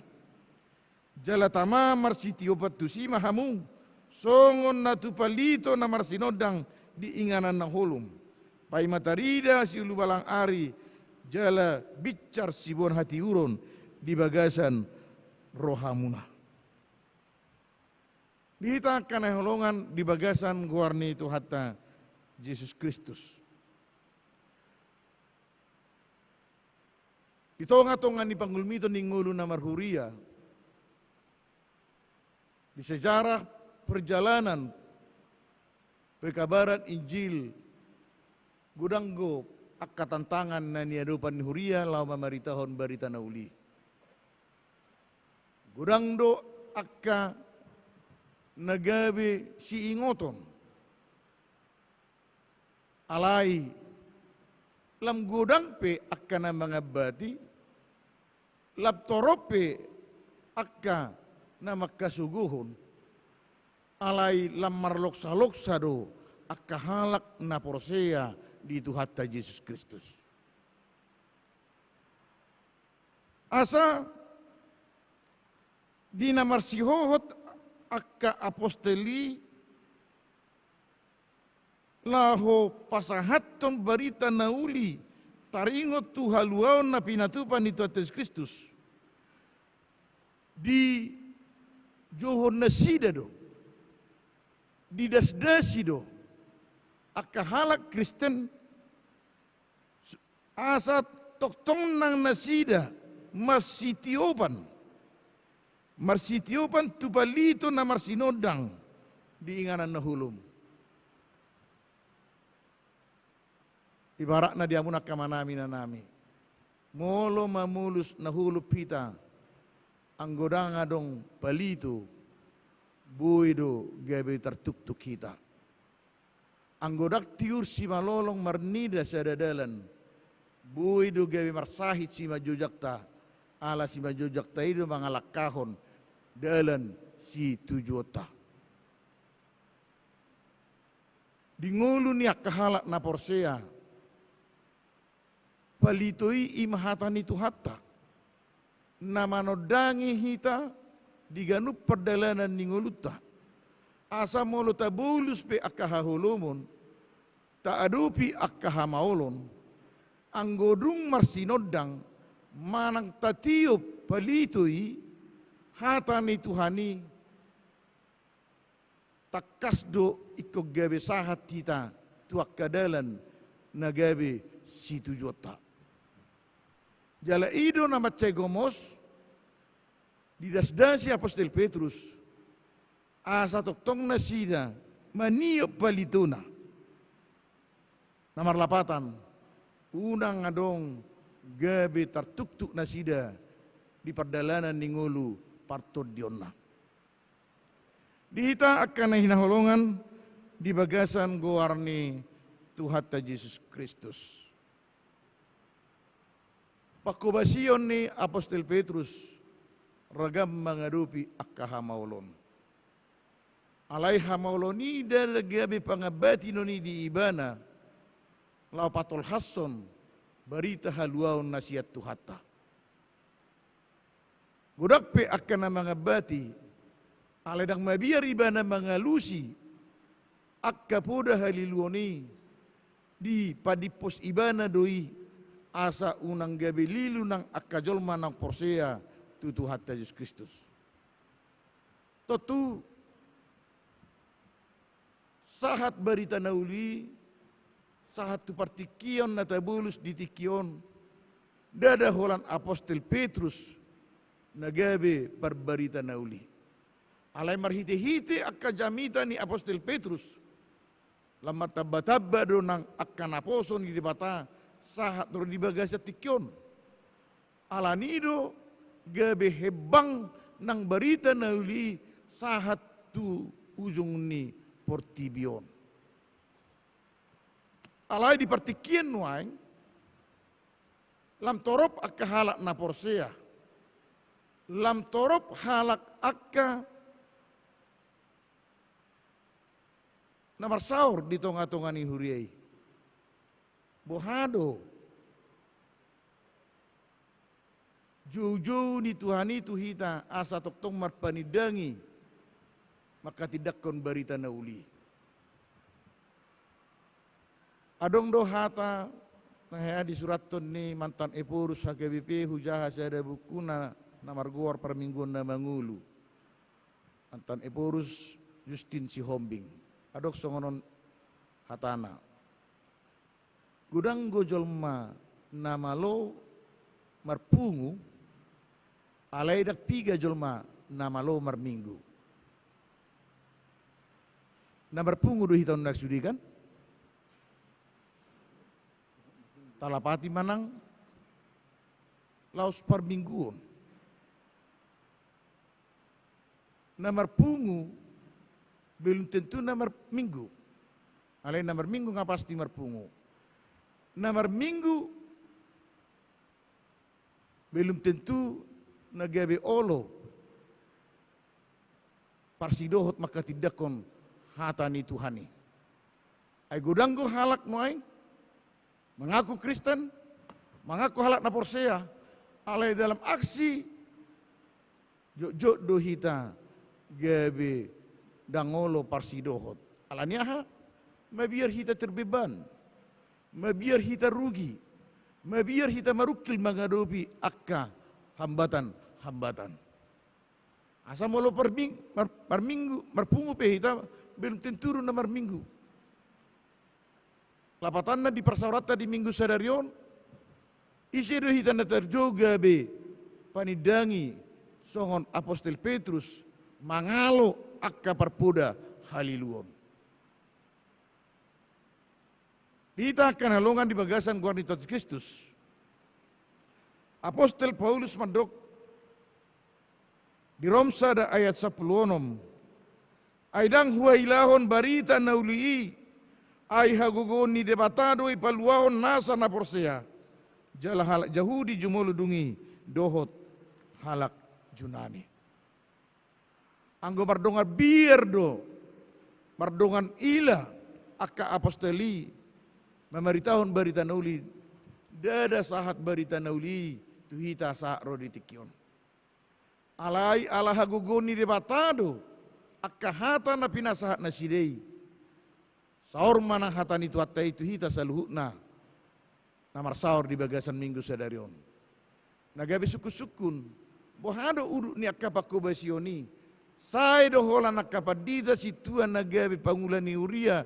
Jala tama marsitiopan tusi ma hamu, songon na tu palito na marsinondang di inganan na holom. Paima tarida siulubalang ari, jala binsar siboan hatiuron di bagasan rohamuna. Di hita angka na hinaholongan di bagasan goar ni Tuhanta Jesus Kristus. Di tonga-tonga ni pangulmiton ni ngolu na marhuria, di sejarah perjalanan pekabaran Injil, godang do angka tantangan na niadopan ni huria laho mamaritahon barita na uli. Godang do angka na gabe siingoton. Alai lam godang pe angka na mangambati, lam torop pe angka na mangkasogohon, alai lam marloksa-loksa do angka halak na porsea di Tuhanta Jesus Kristus. Asa di na marsihohot angka apostel i laho pasahathon barita na uli taringot tu haluaon na pinatupa ni Tuhanta Jesus Kristus, dijouhon nasida do, didasdasi do angka halak Kristen, asa tongtong nang nasida marsitiopan, marsitiopan tu palito na marsinondang di inganan na holom. Ibaratna di hamu angka amanami, inanami, molo mamolus na holom hita, anggo ndang adong palito, boi do gabe tartuktuk hita. Anggo ndang tiur simalolong marnida sada dalan, boi do gabe marsahit simanjojakta, ala simanjojakta i do mangalangkahon dalan situjuonta. Di ngolu ni angka halak na porsea, palito i ima hata ni Tuhanta, na manondangi hita di ganup pardalanan ni ngolunta. Asa molo tabolus pe angka haholomon, taadopi angka hamaolon, anggo dung marsinondang manang tatiop palito i, hata ni Tuhan i, tangkas do ingkon gabe sahat hita tu angka dalan na gabe situjuonta. Jala i do na mansai gomos didasdasi apostel Petrus, asa tongtong nasida maniop palitona. Na marlapatan, unang adong gabe tartuktuk nasida di pardalanan ni ngolu partondionna. Di hita angka na hinaholongan di bagasan goar ni Tuhanta Jesus Kristus. Panghobasion ni apostel Petrus ragam mangadopi angka hamaolon. Alai hamaolon i ndada gabe pangambati non i di ibana laho patolhashon barita haluaon na sian Tuhanta. Godang pe angka na mangambati, alai ndang mabiar ibana mangalusi angka poda haliluon i, dipadimpos ibana do i, asa unang gabe lilu nang angka jolma naung porsea tu Tuhanta Jesus Kristus. Tontu, sahat barita na uli, sahat tu partingkian na tabolus di tingki on, ndada holan apostel Petrus na gabe parbarita na uli. Alai marhitehite angka jamita ni apostel Petrus, lam martambatamba do nang angka naposo ni Debata sahat ro di bagasan tingki on. Alani do gabe hembang nang barita na uli sahat tu ujung ni portibi on. Alai di partingkian nuaeng, lam torop angka halak na porsea, lam torop halak angka na marsaor di tonga-tonga ni huria i. Boha do joujou ni Tuhan i tu hita asa tongtong marpanindangi manghatindanghon barita na uli. Adong do hata na hea disurathon ni mantan Ephorus H K B P hujaha sada buku na margoar Parmingguon na Mangolu. Mantan Ephorus Justin Sihombing. Adong songon on hatana. Godang do jolma na malo marpungu, alai ndang piga jolma na malo marminggu. Na marpungu do hita on na sude kan? Talapati manang laos parmingguon. Na marpungu belum tentu na marminggu. Alai na marminggu nga pasti marpungu. Na marminggu belum tentu na gabe olo parsidohot manghatindanghon hata ni Tuhan i. Ai godang do halak nuaeng mangaku Kristen, mangaku halak na porsea, alai dalam aksi jotjot do hita gabe ndang olo parsidohot. Ala ni aha? Mabiar hita terbeban, mabiar hita rugi, mabiar hita marungkil mangadopi angka hambatan-hambatan. Asa molo parming-, mar-, marminggu, marpungu pe hita, belum tentu do na marminggu. Lapatanna di parsaoranta di Minggu sadari on, ise do hita na tarjou gabe panindangi songon Apostel Petrus mangalo angka parpoda haliluon. Di hita angka na hinaholongan di bagasan goar ni Tuhan Jesus Kristus, Apostel Paulus mandok di Rom sada ayat sampulu onom, ai ndang huailahon barita na uli i, ai hagogoon ni Debata do i paluahon nasa na porsea, jala halak Jahudi jumolo dung i dohot halak Junani. Anggo mardongan biar do, mardongan ila angka apostel i mamaritahon barita na uli, ndada sahat barita na uli i tu hita sahat ro di tingki on. Alai ala hagogoon ni Debata do angka hata na pinasahat nasida i. Saor ma nang hata ni Tuhanta i tu hita saluhutna na marsaor di bagasan Minggu sadari on. Na gabe sungkun-sungkun, boha do udut ni angka panghobasion i? Sae do holan angka pandita sintua na gabe pangula ni huria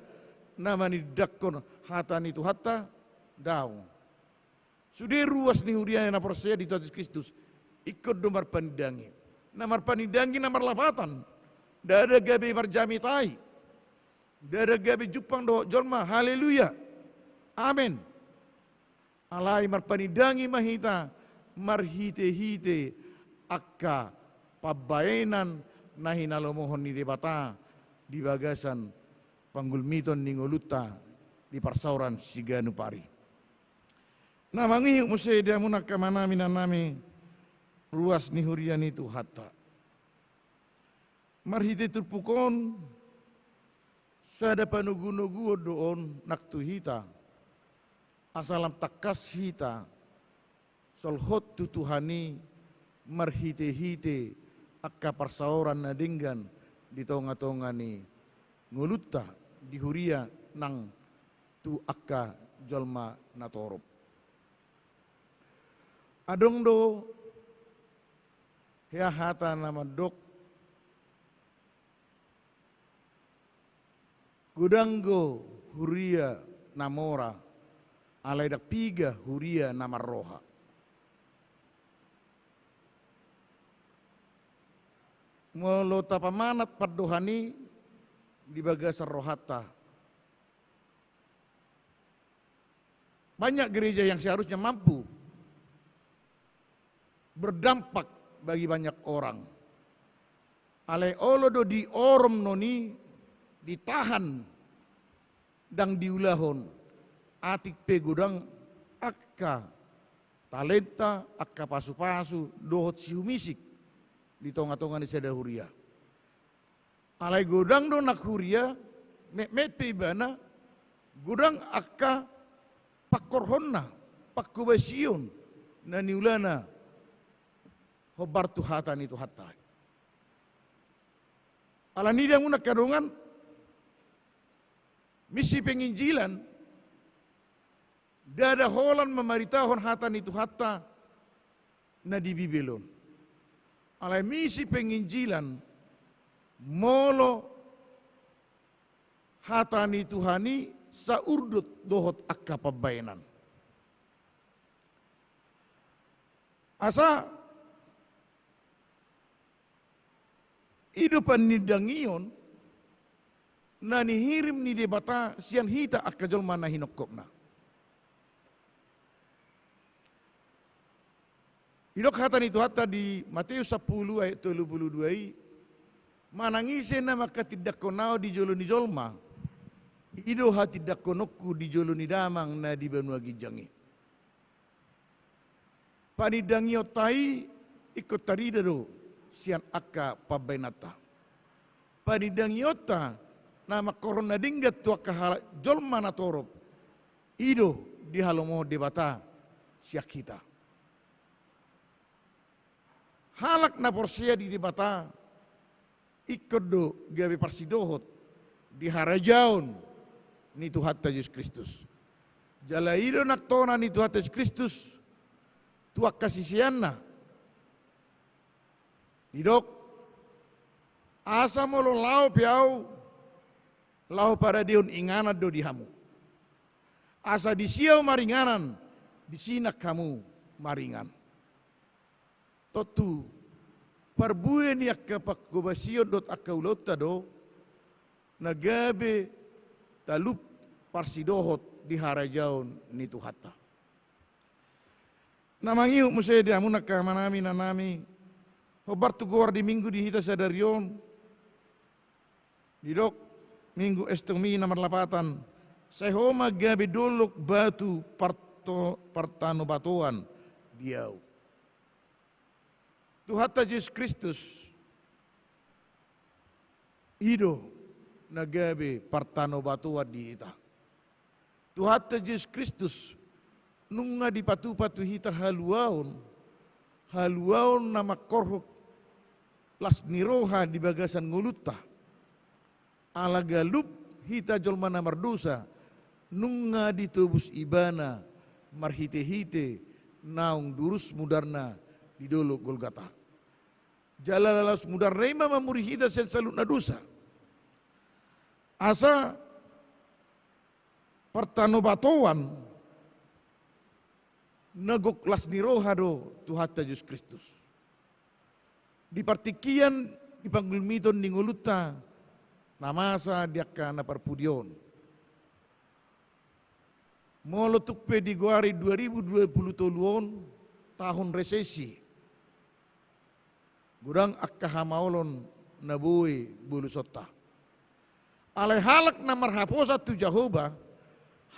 na manindanghon hata ni Tuhanta? Daong. Sude ruas ni huria na porsea di Tuhan Jesus Kristus ingkon do marpanindangi. Na marpanindangi na marlapatan. Ndada gabe marjamita i. Ndada gabe jumpang dohot jolma. Haleluya. Amen. Alai marpanindangi ma hita marhite-hite angka pambaenan na hinalomohon ni Debata di bagasan panggulmiton ni ngolunta di parsaoran siganup ari. Na mangihut muse di hamu angka amanami, inanami, ruas ni huria ni Tuhanta. Marhite turpuk on, sada panogunoguon do on nang tu hita, asa lam tangkas hita solhot tu Tuhan i marhite-hite angka parsaoran na denggan di tonga-tonga ni ngolunta di huria nang tu angka jolma na torop. Adong do hea hata na mandok, godang do huria na mora, alai ndang piga huria na marroha. Molo tapamanat pandohan i di bagasan rohanta, banyak gereja yang seharusnya mampu berdampak bagi banyak orang. Alai olo do diorom non i, ditahan, ndang diulahon, atik pe godang angka talenta, angka pasupasu dohot sihumisik di tonga-tonga ni sada huria. Alai godang do nang huria, metmet pe ibana, godang angka pangkorhonna, pangkobasion na niulana hombar tu hata ni Tuhanta. Alani i, damang angka dongan, misi penginjilan, ndada holan mamaritahon hata ni Tuhanta na di Bibel on. Alai misi penginjilan molo hata ni Tuhan i saurdot dohot angka pambahenan. Asa i do panindangion na nihirim ni Debata sian hita angka jolma na hinongkopna. Didok hata ni Tuhanta di Mateus sampulu ayat tolu pulu dua i, manang ise na manghatindanghon Ahu di jolo ni jolma, i do hatindangkononku di jolo ni Damang na di banua ginjang i. Panindangionta i ingkon tarida do sian angka pambahenanta. Panindangionta na mangkorhon na denggan tu angka halak jolma na torop, i do dihalomohon Debata sian hita. Halak na porsea di Debata ingkon do gabe parsidohot di harajaon ni Tuhanta Jesus Kristus. Jala i do nantona ni Tuhanta Jesus Kristus tu angka siseanna. Didok, asa molo laho pe Ahu, laho paradehon inganan do di hamu. Asa disi Ahu maringanan, disi nang hamu maringan. Tontu parbue ni angka pangkobasion dohot angka ulaonta do na gabe talup parsidohot di harajaon ni Tuhanta. Na mangihut muse di hamu angka amanami, inanami, hombar tu goar di Minggu di hita sadari on, didok Minggu Estomi na marlapatan, sai ho ma gabe dolok batu parto-, partanobatoan di Ahu. Tuhanta Jesus Kristus i do na gabe partanobatoan di hita. Tuhanta Jesus Kristus nunga dipatupa tu hita haluaon, haluaon na mangkorhon las ni roha di bagasan ngolunta. Ala galup hita jolma na mardosa, nunga ditobus Ibana marhitehite naung durus mudarna di dolok Golgata. Jala las mudarna i ma mamuri hita sian saluhut na dosa. Asa partanobatoan na gok las ni roha do Tuhanta Jesus Kristus. Di partingkian, di panggulmiton ni ngolunta na masa di angka na parpudi on. Molo tung pe digoari dua ribu dua pulu tolu on tahun resesi, godang angka hamaolon na boi bolusonta. Alai halak na marhaposan tu Jahowa,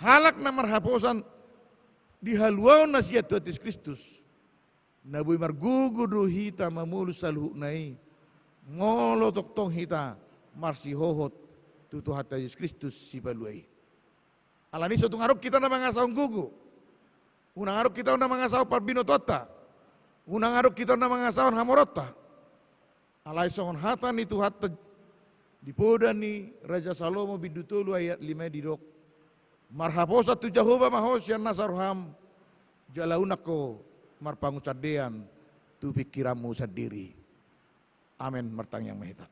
halak na marhaposan di haluaon na sian Tuhan Jesus Kristus, na boi margogo do hita mamolus saluhutna i, molo tongtong hita marsihohot tu Tuhanta Jesus Kristus Sipalua i. Alani i so tung adong hita na mangasahon gogo. Unang adong hita on na mangasahon parbinotoanta. Unang adong hita on na mangasahon hamoraonta. Alai songon hata ni Tuhanta di poda ni Raja Salomo bindu tolu ayat lima i didok, marhaposan tu Jahowa ma ho sian nasa roham, jala unang ho marpangunsandean tu pingkiranmu sandiri. Amen. Martangiang ma hita.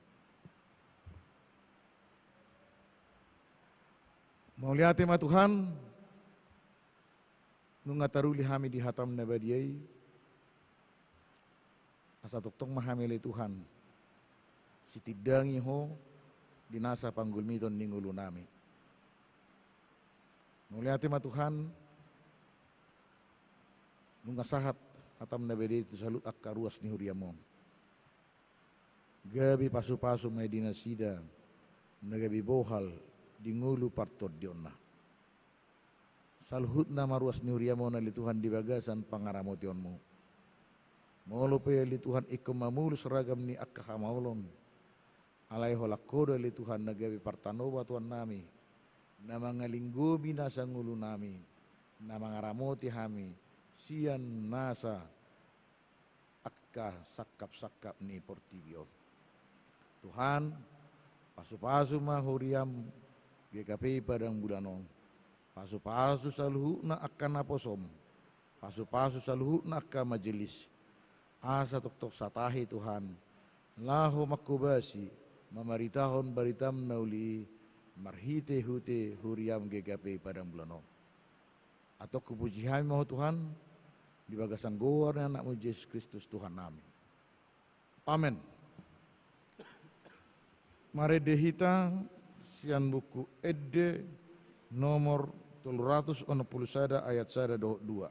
Mauliate ma Tuhan, nunga taruli hami di hatam na badia i, asa tongtong ma hami ale Tuhan, sitindangi ho di nasa panggulmiton ni ngolunami. Mauliate ma Tuhan, nunga sahat hatam na badia i tu saluhut angka ruas ni huriam on. Gabe pasupasu ma i di nasida na gabe bohal di ngolu partondionna. Saluhutna ma ruas ni huriam on ale Tuhan di bagasan pangaramotionmu. Molo pe ale Tuhan ingkon mamolus ragam ni angka hamaolon, alai holan ho do ale Tuhan na gabe partanobatoannami, na mangalinggomi nasa ngolunami, na mangaramoti hami sian nasa angka sangkap-sangkap ni portibi on. Tuhan, pasu-pasu ma huriaM G K P I Padang Bulan on. Pasu-pasu saluhutna angka naposoM. Pasu-pasu saluhutna angka majelis. Asa tongtong satahi Tuhan, laho manghobasi, mamaritahon baritaM na uli i, marhite-hite huriaM G K P I Padang Bulan on. Antong hupuji hami ma Ho Tuhan, di bagasan goar ni AnakMu Jesus Kristus Tuhannami. Amen. Marende hita sian buku Ende nomor tolu ratus onom pulu sada ayat sada dohot dua.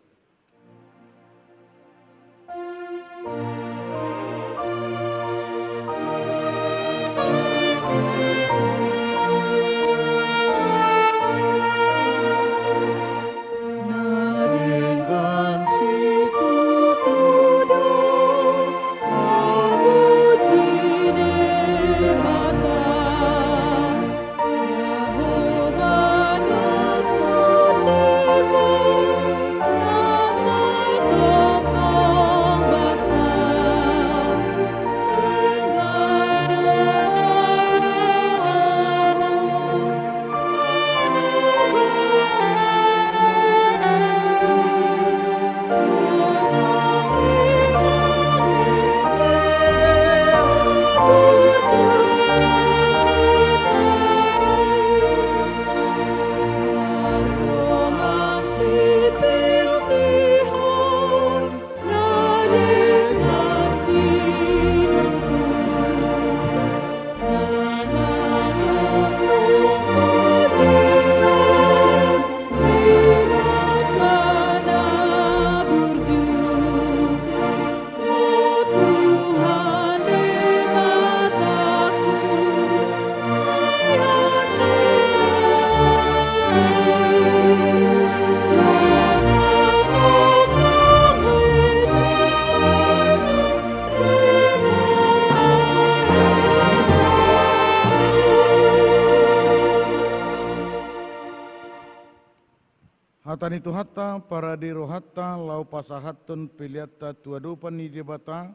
Hata ni Tuhanta, parade rohanta laho pasahathon peleanta tu adopan ni Debata,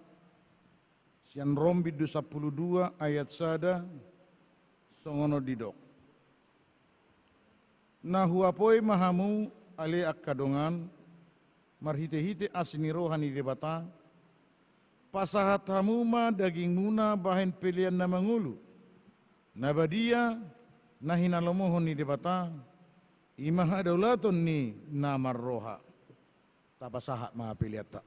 sian Rom bindu sampulu dua ayat sada, songon on didok. Na huapoi ma hamu ale angka dongan, marhite-hite asi ni roha ni Debata, pasahat hamu ma dagingmuna bahen pelean na mangolu, na badia, na hinalomohon ni Debata, i ma hadaulaton ni na marroha. Tapasahat ma peleanta.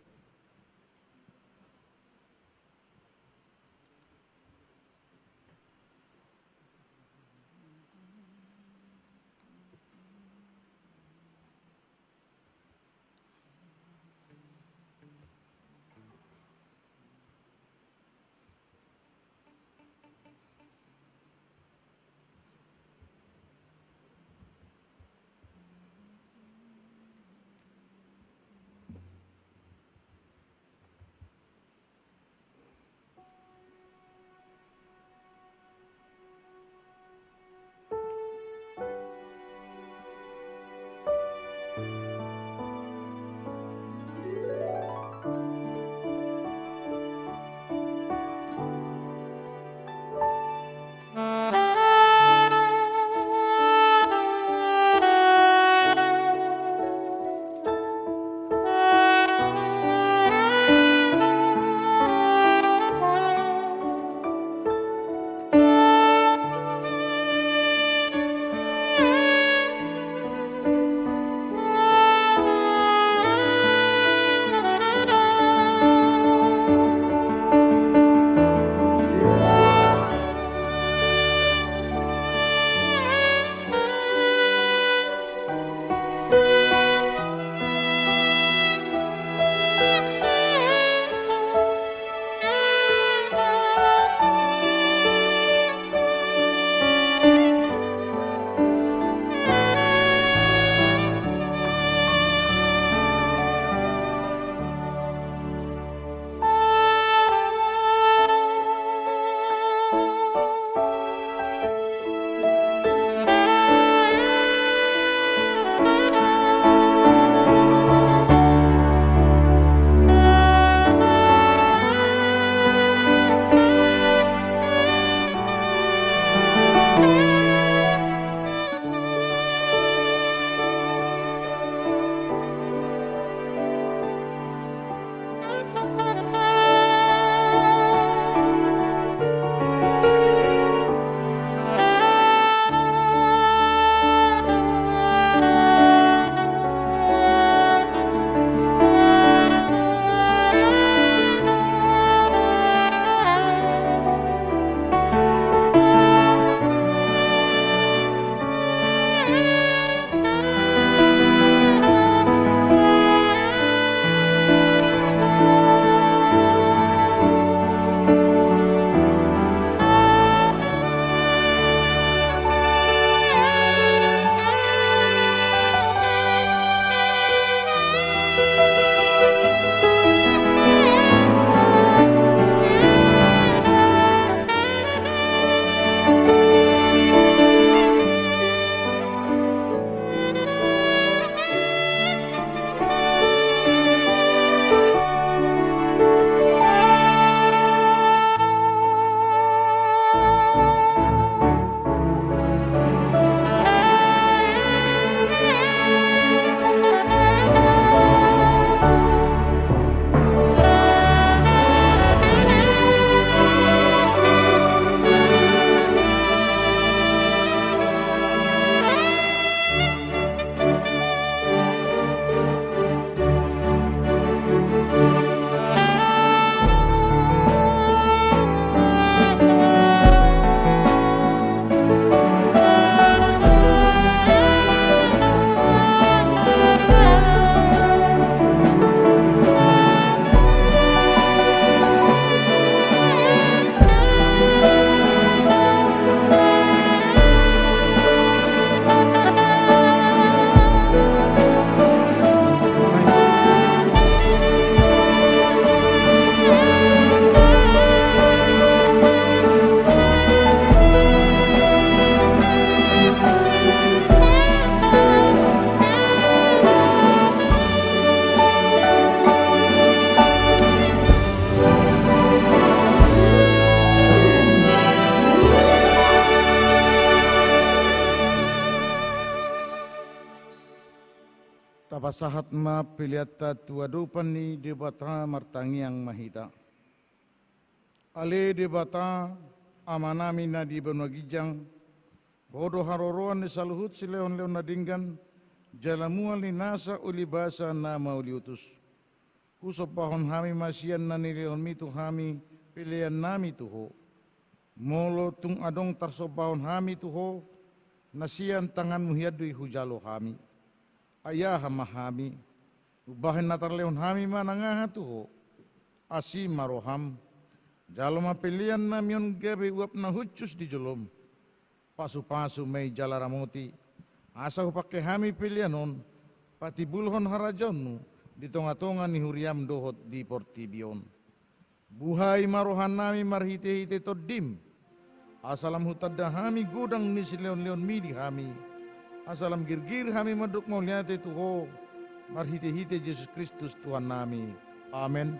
Pasahat ma peleanta tu adopan ni Debata, martangiang ma hita. Ale Debata, Amanami na di banua ginjang, Ho do haroroan ni saluhut silehonlehon na denggan, jala mual ni nasa uli basa na mauliutus. Husombahon hami ma sian na nilehonmi tu hami peleannami tu Ho. Molo tung adong tarsombahon hami tu Ho, na sian tanganmu hian do i hujalo hami. Ai aha ma hami, umbahen na tarlehon hami ma nangaha tu Ho. Asi ma roham, jalo ma peleannami on gabe uap na hushus di jolom. Pasupasu ma i jala ramoti, asa hupangke hami pelean on patimbulhon harajaonmu di tongatonga ni huriam dohot di portibi on. Buhai ma rohanami marhitehite Tondim, asa lam hutanda hami godang ni silehonlehonmi di hami, asa lam girgir hami mandok mauliate tu Ho, marhitehite Jesus Kristus Tuhannami. Amen.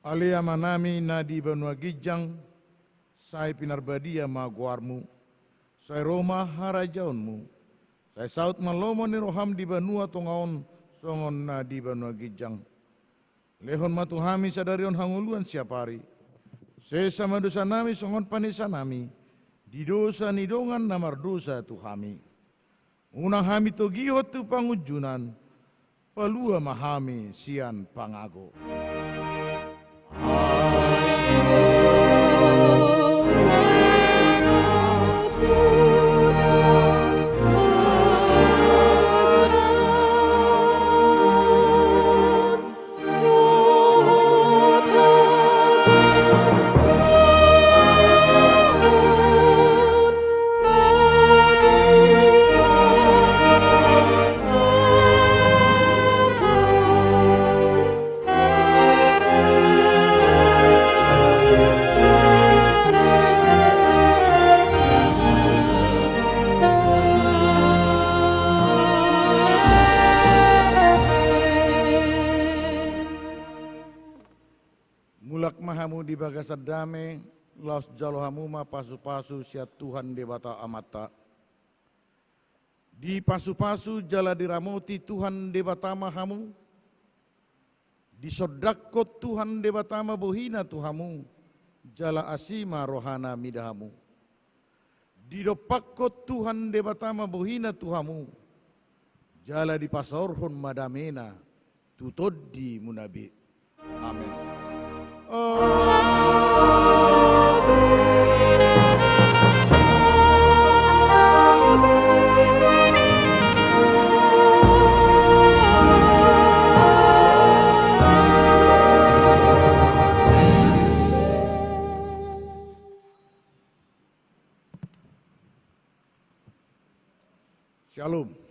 Ale Amanami na di banua ginjang, sai pinarbadia ma goarmu, sai ro ma harajaonmu, sai saut ma lomo ni roham di banua tonga on songon na di banua ginjang. Lehon ma tu hami sadari on hangoluan siapari. Sesa ma dosanami songon panesanami di dosa ni dongan na mardosa tu hami. Unang hami togihon tu pangunjunan, palua ma hami sian pangago. Mulak ma hamu di bagasan dame, laos jalo hamu ma pasupasu sian Tuhan Debata Amanta. Dipasupasu jala diramoti Tuhan Debata ma hamu. Disondangkon Tuhan Debata ma bohina tu hamu, jala asi ma rohana mida hamu. Didompakkon Tuhan Debata ma bohina tu hamu, jala dipasaorhon ma damena tu tondimuna be. Amen. Amen. Shalom.